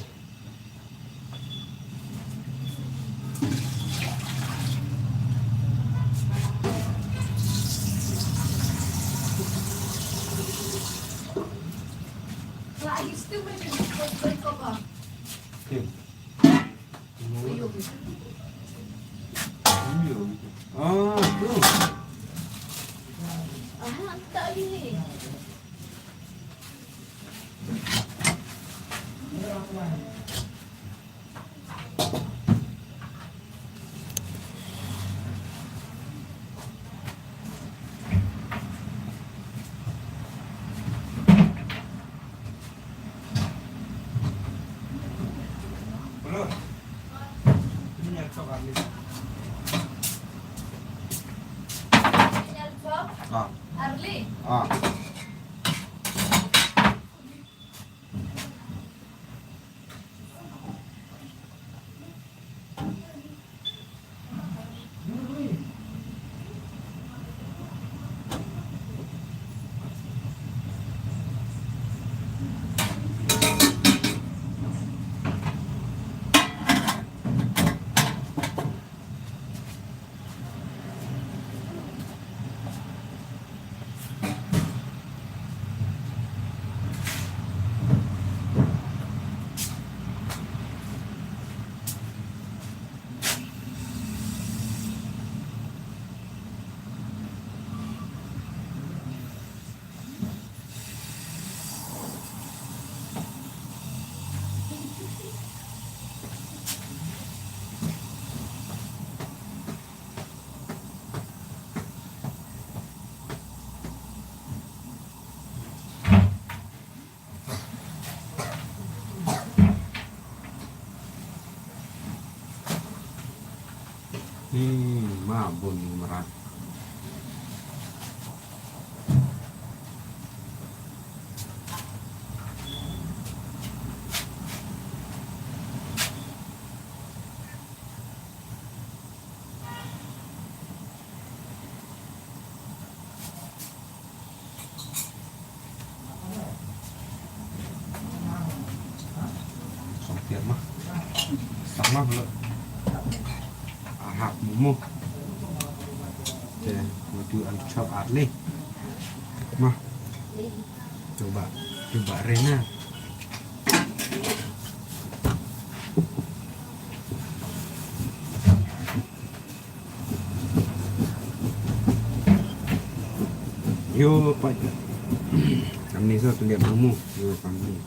Ah, tu. Aha, tak lagi. Ah. Ah. Hmm, ma bun mrad. Song tiap mah. Sama belum. Ahak mumu. Te, maju an chop arli. Mah. Coba, coba Rena. Yo, pa. Kami sa tu dia mamu. Yo, kami.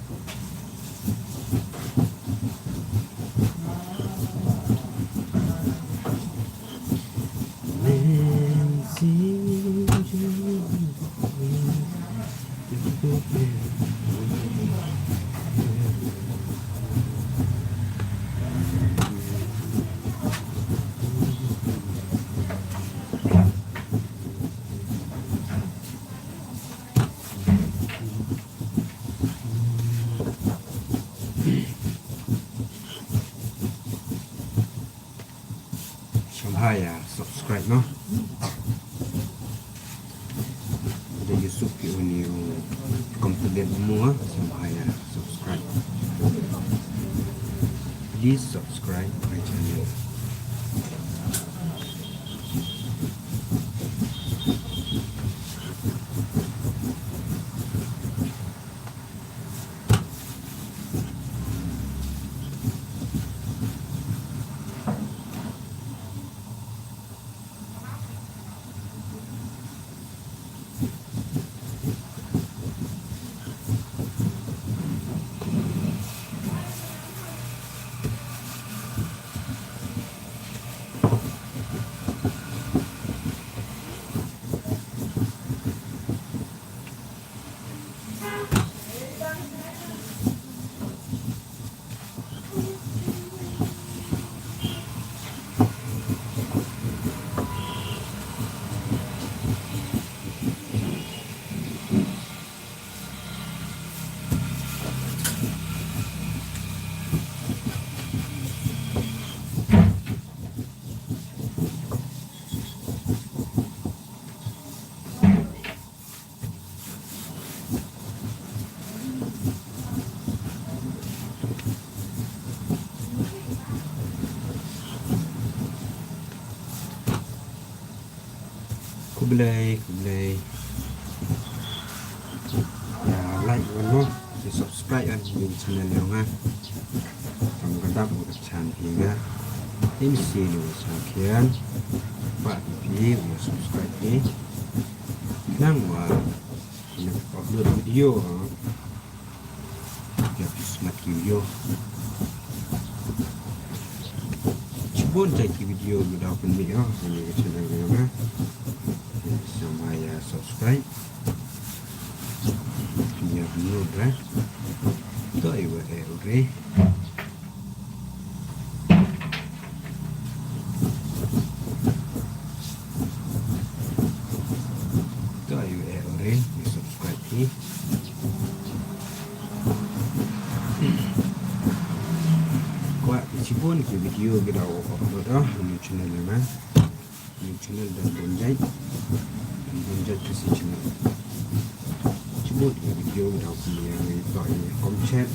Haya subscribe no. Ada Yusuf ki uni u confident mu ah. Haya subscribe. Please subscribe my channel. Khublei, khublei. Ïa like wan mo, ïa subscribe wan ïa channel jong nga. Tam ka dap ka chan phi nga. Im si lu sa khian. Ba phi ïa subscribe phi. Nang wa ïa upload video. Ïa phi smat ki video. Shibun jait ki video ki dau pynmih ha kane ka channel jong nga. Ïa sngewbha ïa subscribe. Ïa pynmih re. To ïa wa eh re. To ïa u eh u ring, ïa subscribe hi. Kwah ki shibun ki video ki dau upload ha uni u channel jong nga. Uni u channel Dang Bun Jait. Dang Bun Jait Khasi Channel. Shibun ki video ki dau upload ïa ngi to ïa kom chet.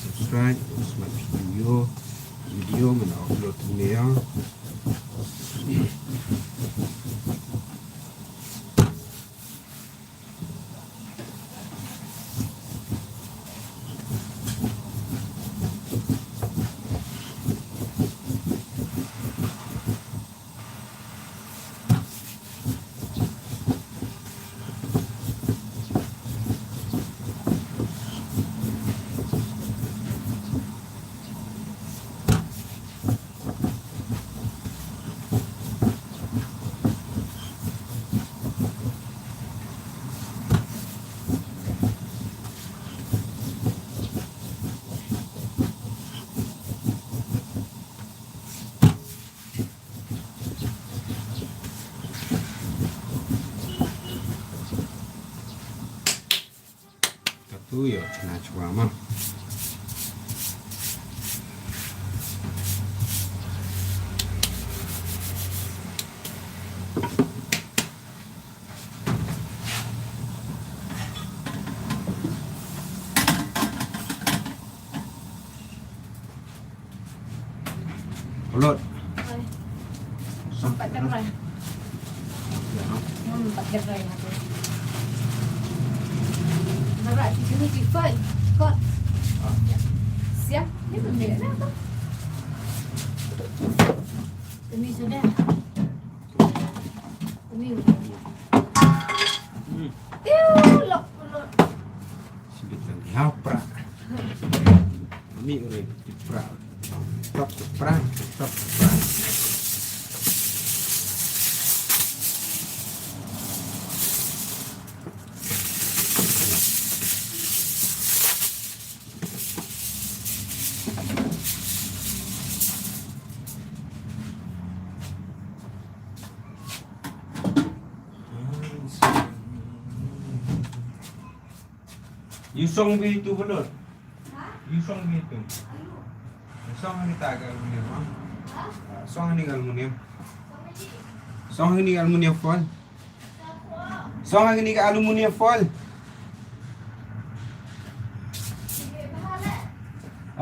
Subscribe, subscribe video, video mynta upload ni ïa. Katu ïa chna chwa ma. Upload. Oi. Sam. Empat derai. Ya. Hmm, empat derai aku. Dapat di sini, Tifan. Kot. Ah. Siap. Ini belum dia apa? Ini sudah. Ini. Hmm. Iu, lok, lok. Sibit lang. Hau pra. Ni uri pra. Tap pra, tap pra. You song bi tu belot. Ha? You song bi tu. Ayo. Song ha kita ka aluminium, ha? Song ha ni ka aluminium. Song ha ni ka aluminium foil. Song ha ni ka aluminium foil.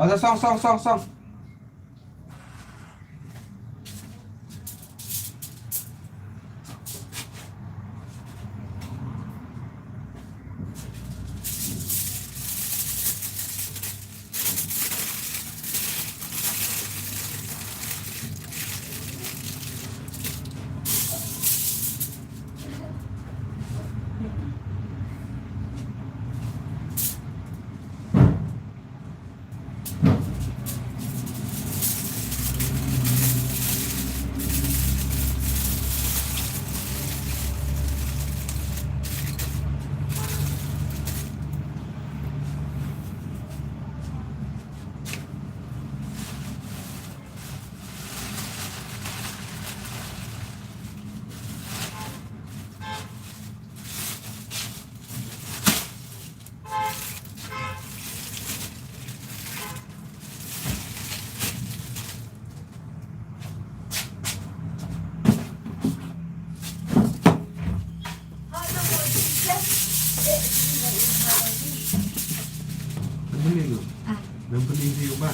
Oh, song, song, song, song. Beli lu. Ah. Nang beli dia, Bah.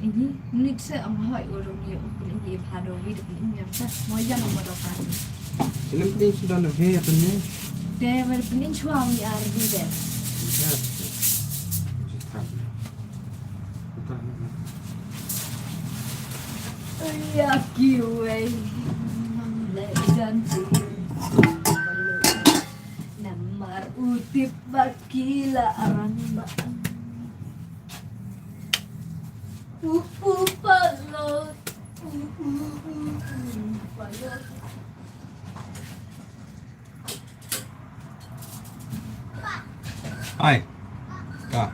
Ini, ini saya ang hoi urung ya, beli dia baru, dia beli yang tas, mau yang mau dokan. Sila pening suda na he, pening. Te, mer pening chua mi ar di de. Ya. Uji tak. Utak ni. Ya, kiwei. Le janji. Namar utip bakila arang ba. Uh, uh, palo. Uh, uh, uh, uh, palo. Hai. Ta.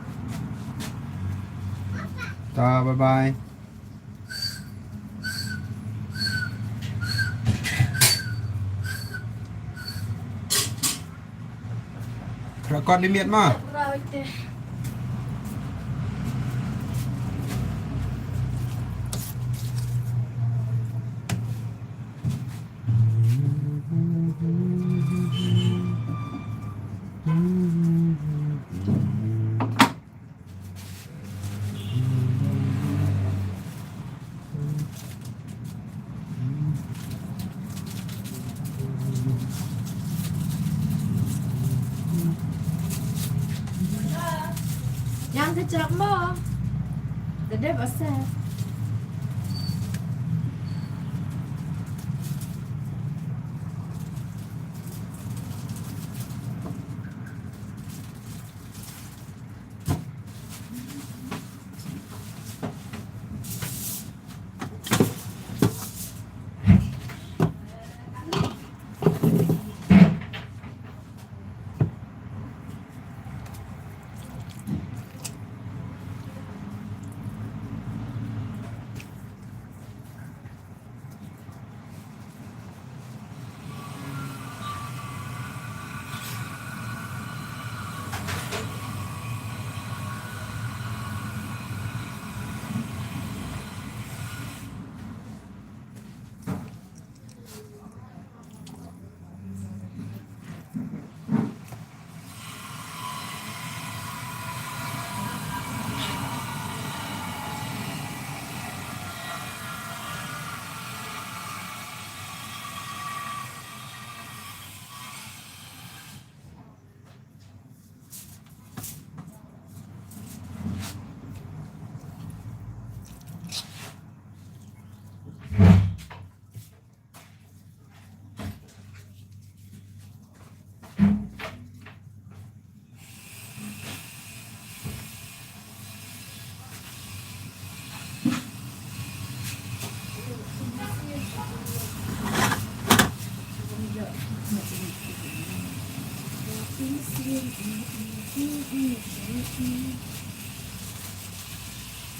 Ta, bye bye. Record limit ma. Yang kecap mo. Tadi pasal.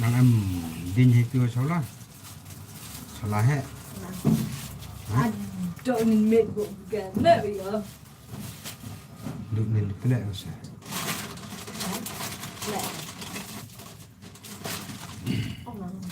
Nang em ding hai tu sola. Sola he. Adon met go gana yo. Duk ni duk lek masa. Lek. Oh, Mama.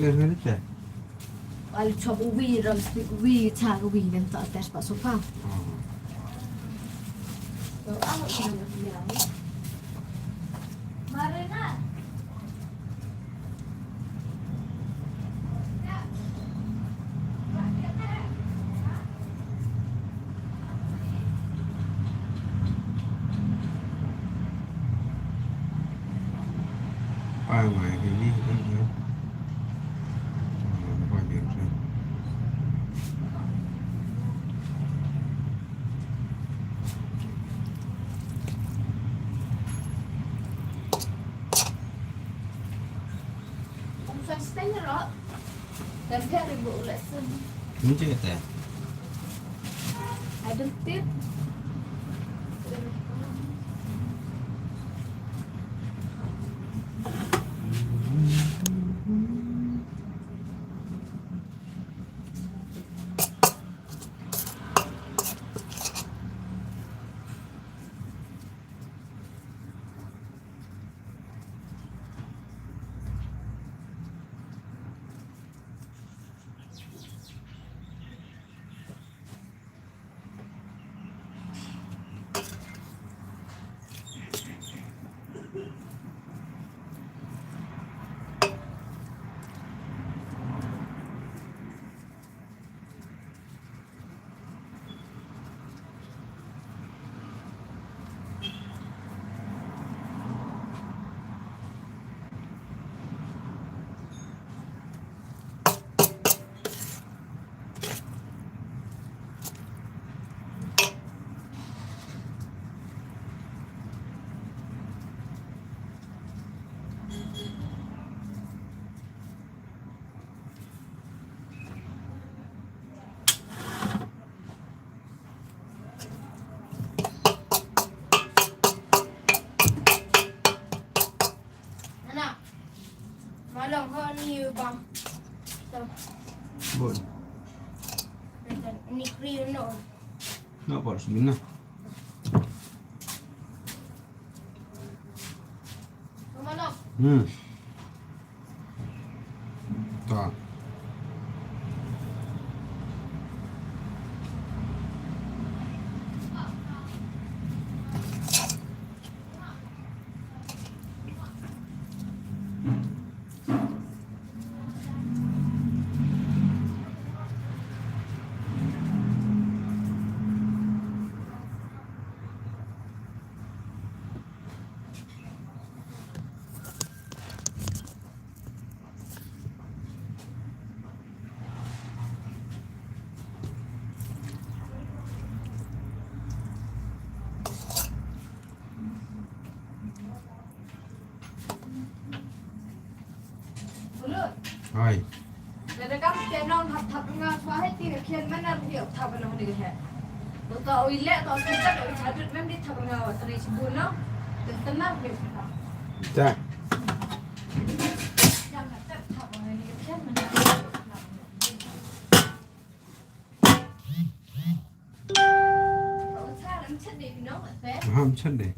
Ler ngani te. Al chop uwi, ram stick uwi, cha uwi, dan ta test pa sofa. Marina. Ai, mai, cái gì cũng được. Ờ, nó có nhiều chứ. Ong sa steng ro. Dan pia ribu lesson. Ini cerita. Ada tip. Nana. Malang ho ni bam. Bon. Ni kri no. No, por si no. Hmm. Ta. Hai. Lada kam te nong hap thap nga swa hai ti khian mana ri hap thap na ni he. To to oi le to sejak oi chadut mem di thap nga wa tri sibun no. Te tenar be sita. Ta. Yang thap thap na ni khian. Aha, ym chan de.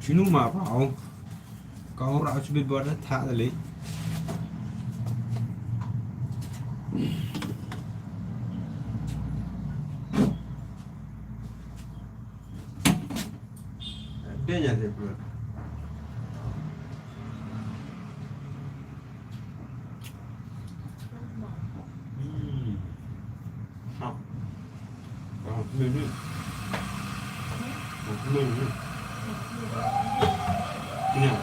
Shinu ma pau. Kau rah shibit bad thah tali. Dia nya dia pula. Hmm. Ha. Ah, ni, ni. Ah, ni, ni. Kenyang.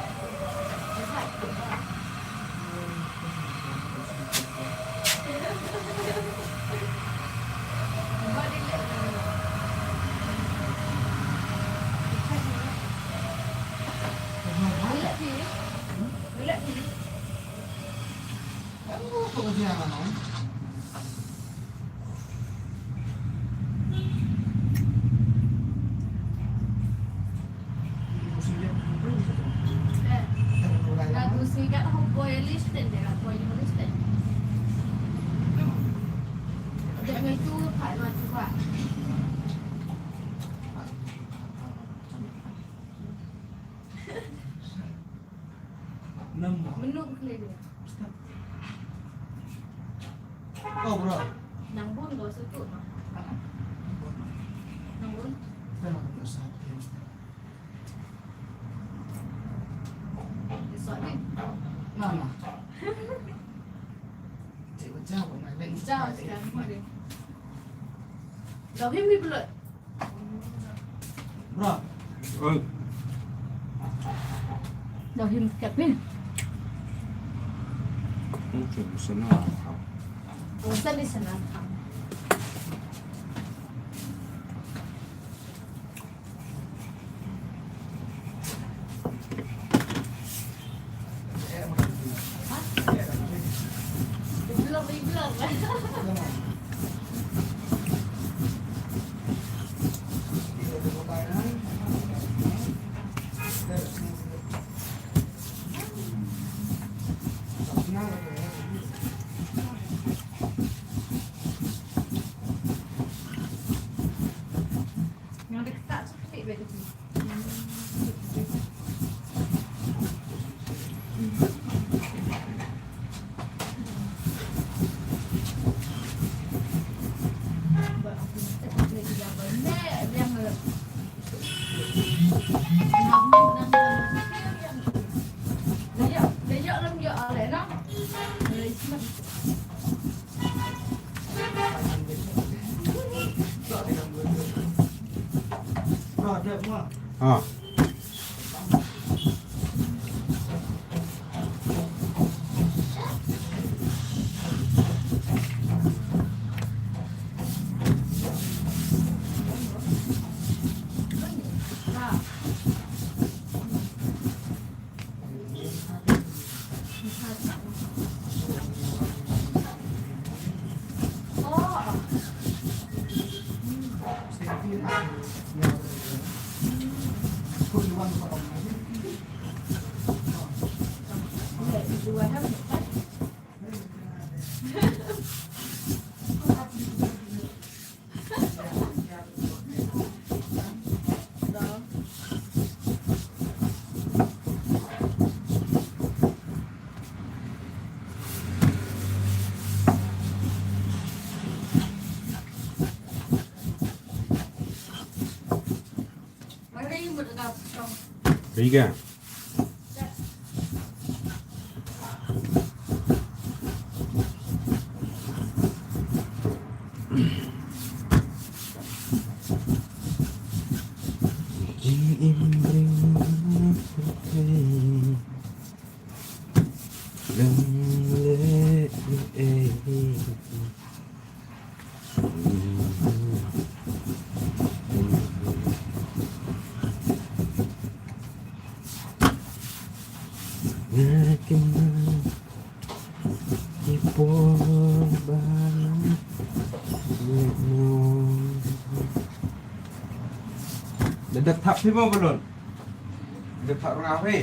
Menung kali dia. Oh, bro. Nang bun kau sutu mah. Nang bun. Esok ni. Mama. Cik pecah pun nak lain. Pecah sekarang ni. Kau him ni belut. Bro. Oi. Dah him sikit ni. Mungkin senang. Bosan di sana. Ah. Keiga. Jingim briew. Lem leh ei. Nga kynmaw ki por ba nga leh mo. Da dep thap phi mo balloon? Da dep thap rnga phi?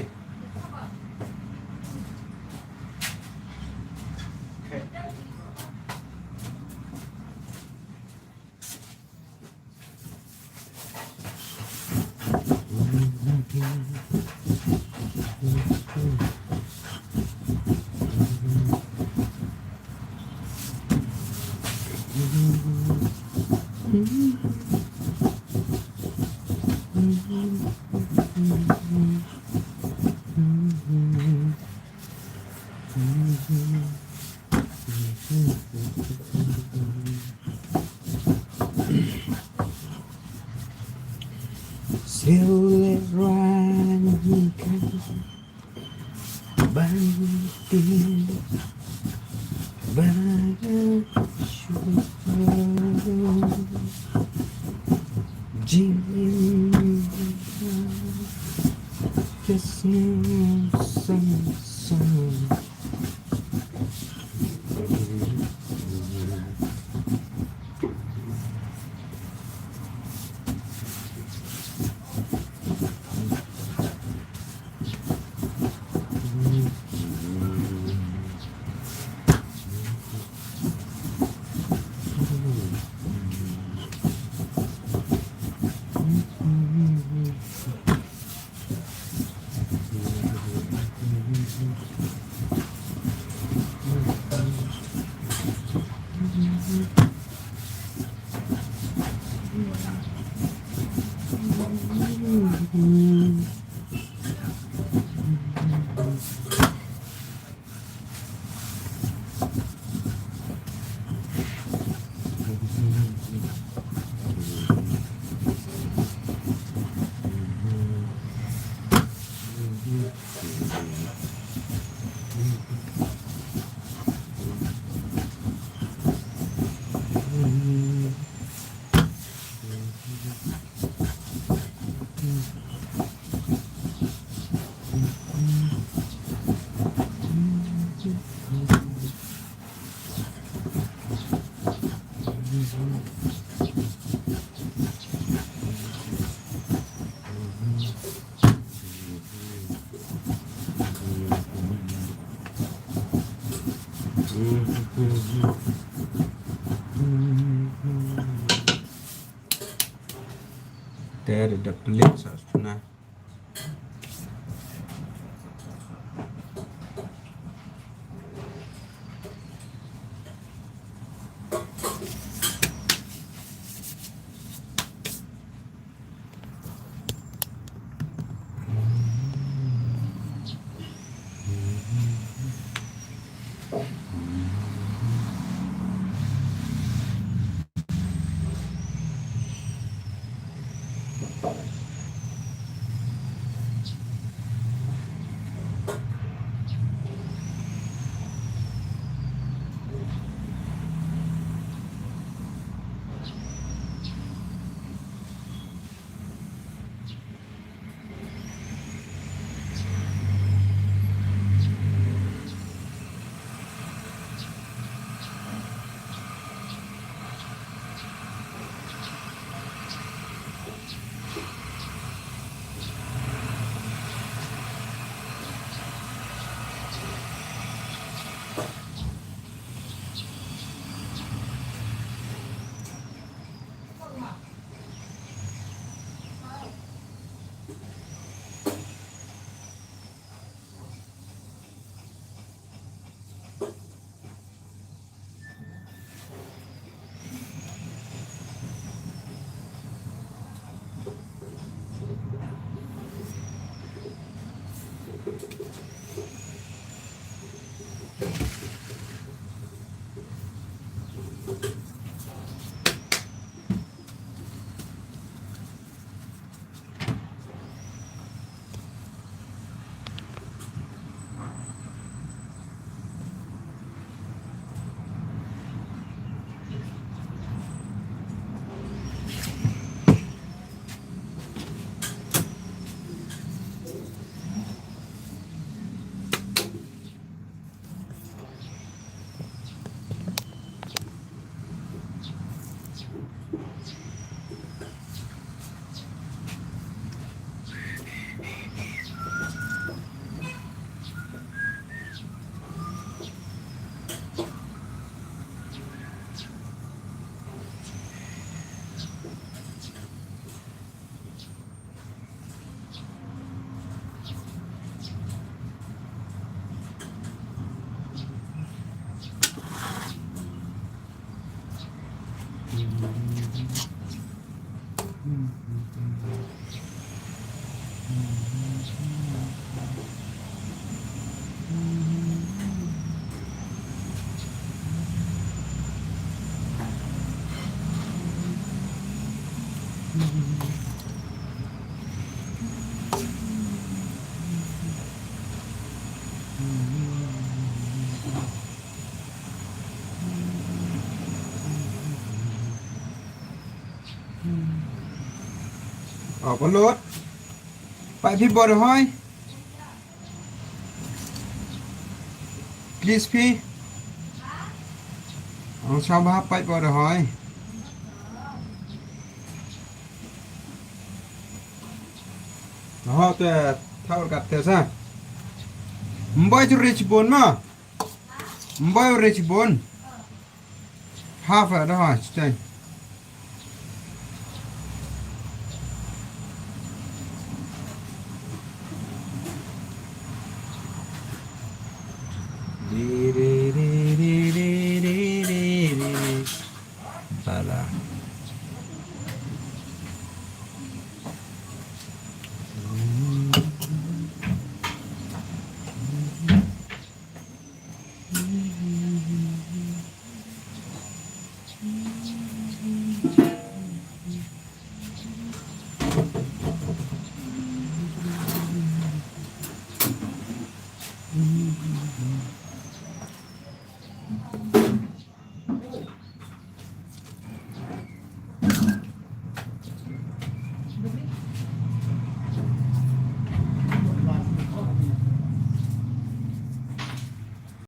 Sngewlehrain ka ban tip ba shuh jingim ka sngewsam sam. Te da dep pynlip sa suna. Ap lut. Pait phi bor hoi. Please phi. Ang sha ba pait bor hoi. Ho te thaur kat te sa. Mbai tu rich bon ma. Mbai rich bon. Half a da ha chiteng. Di, di, di. Bala.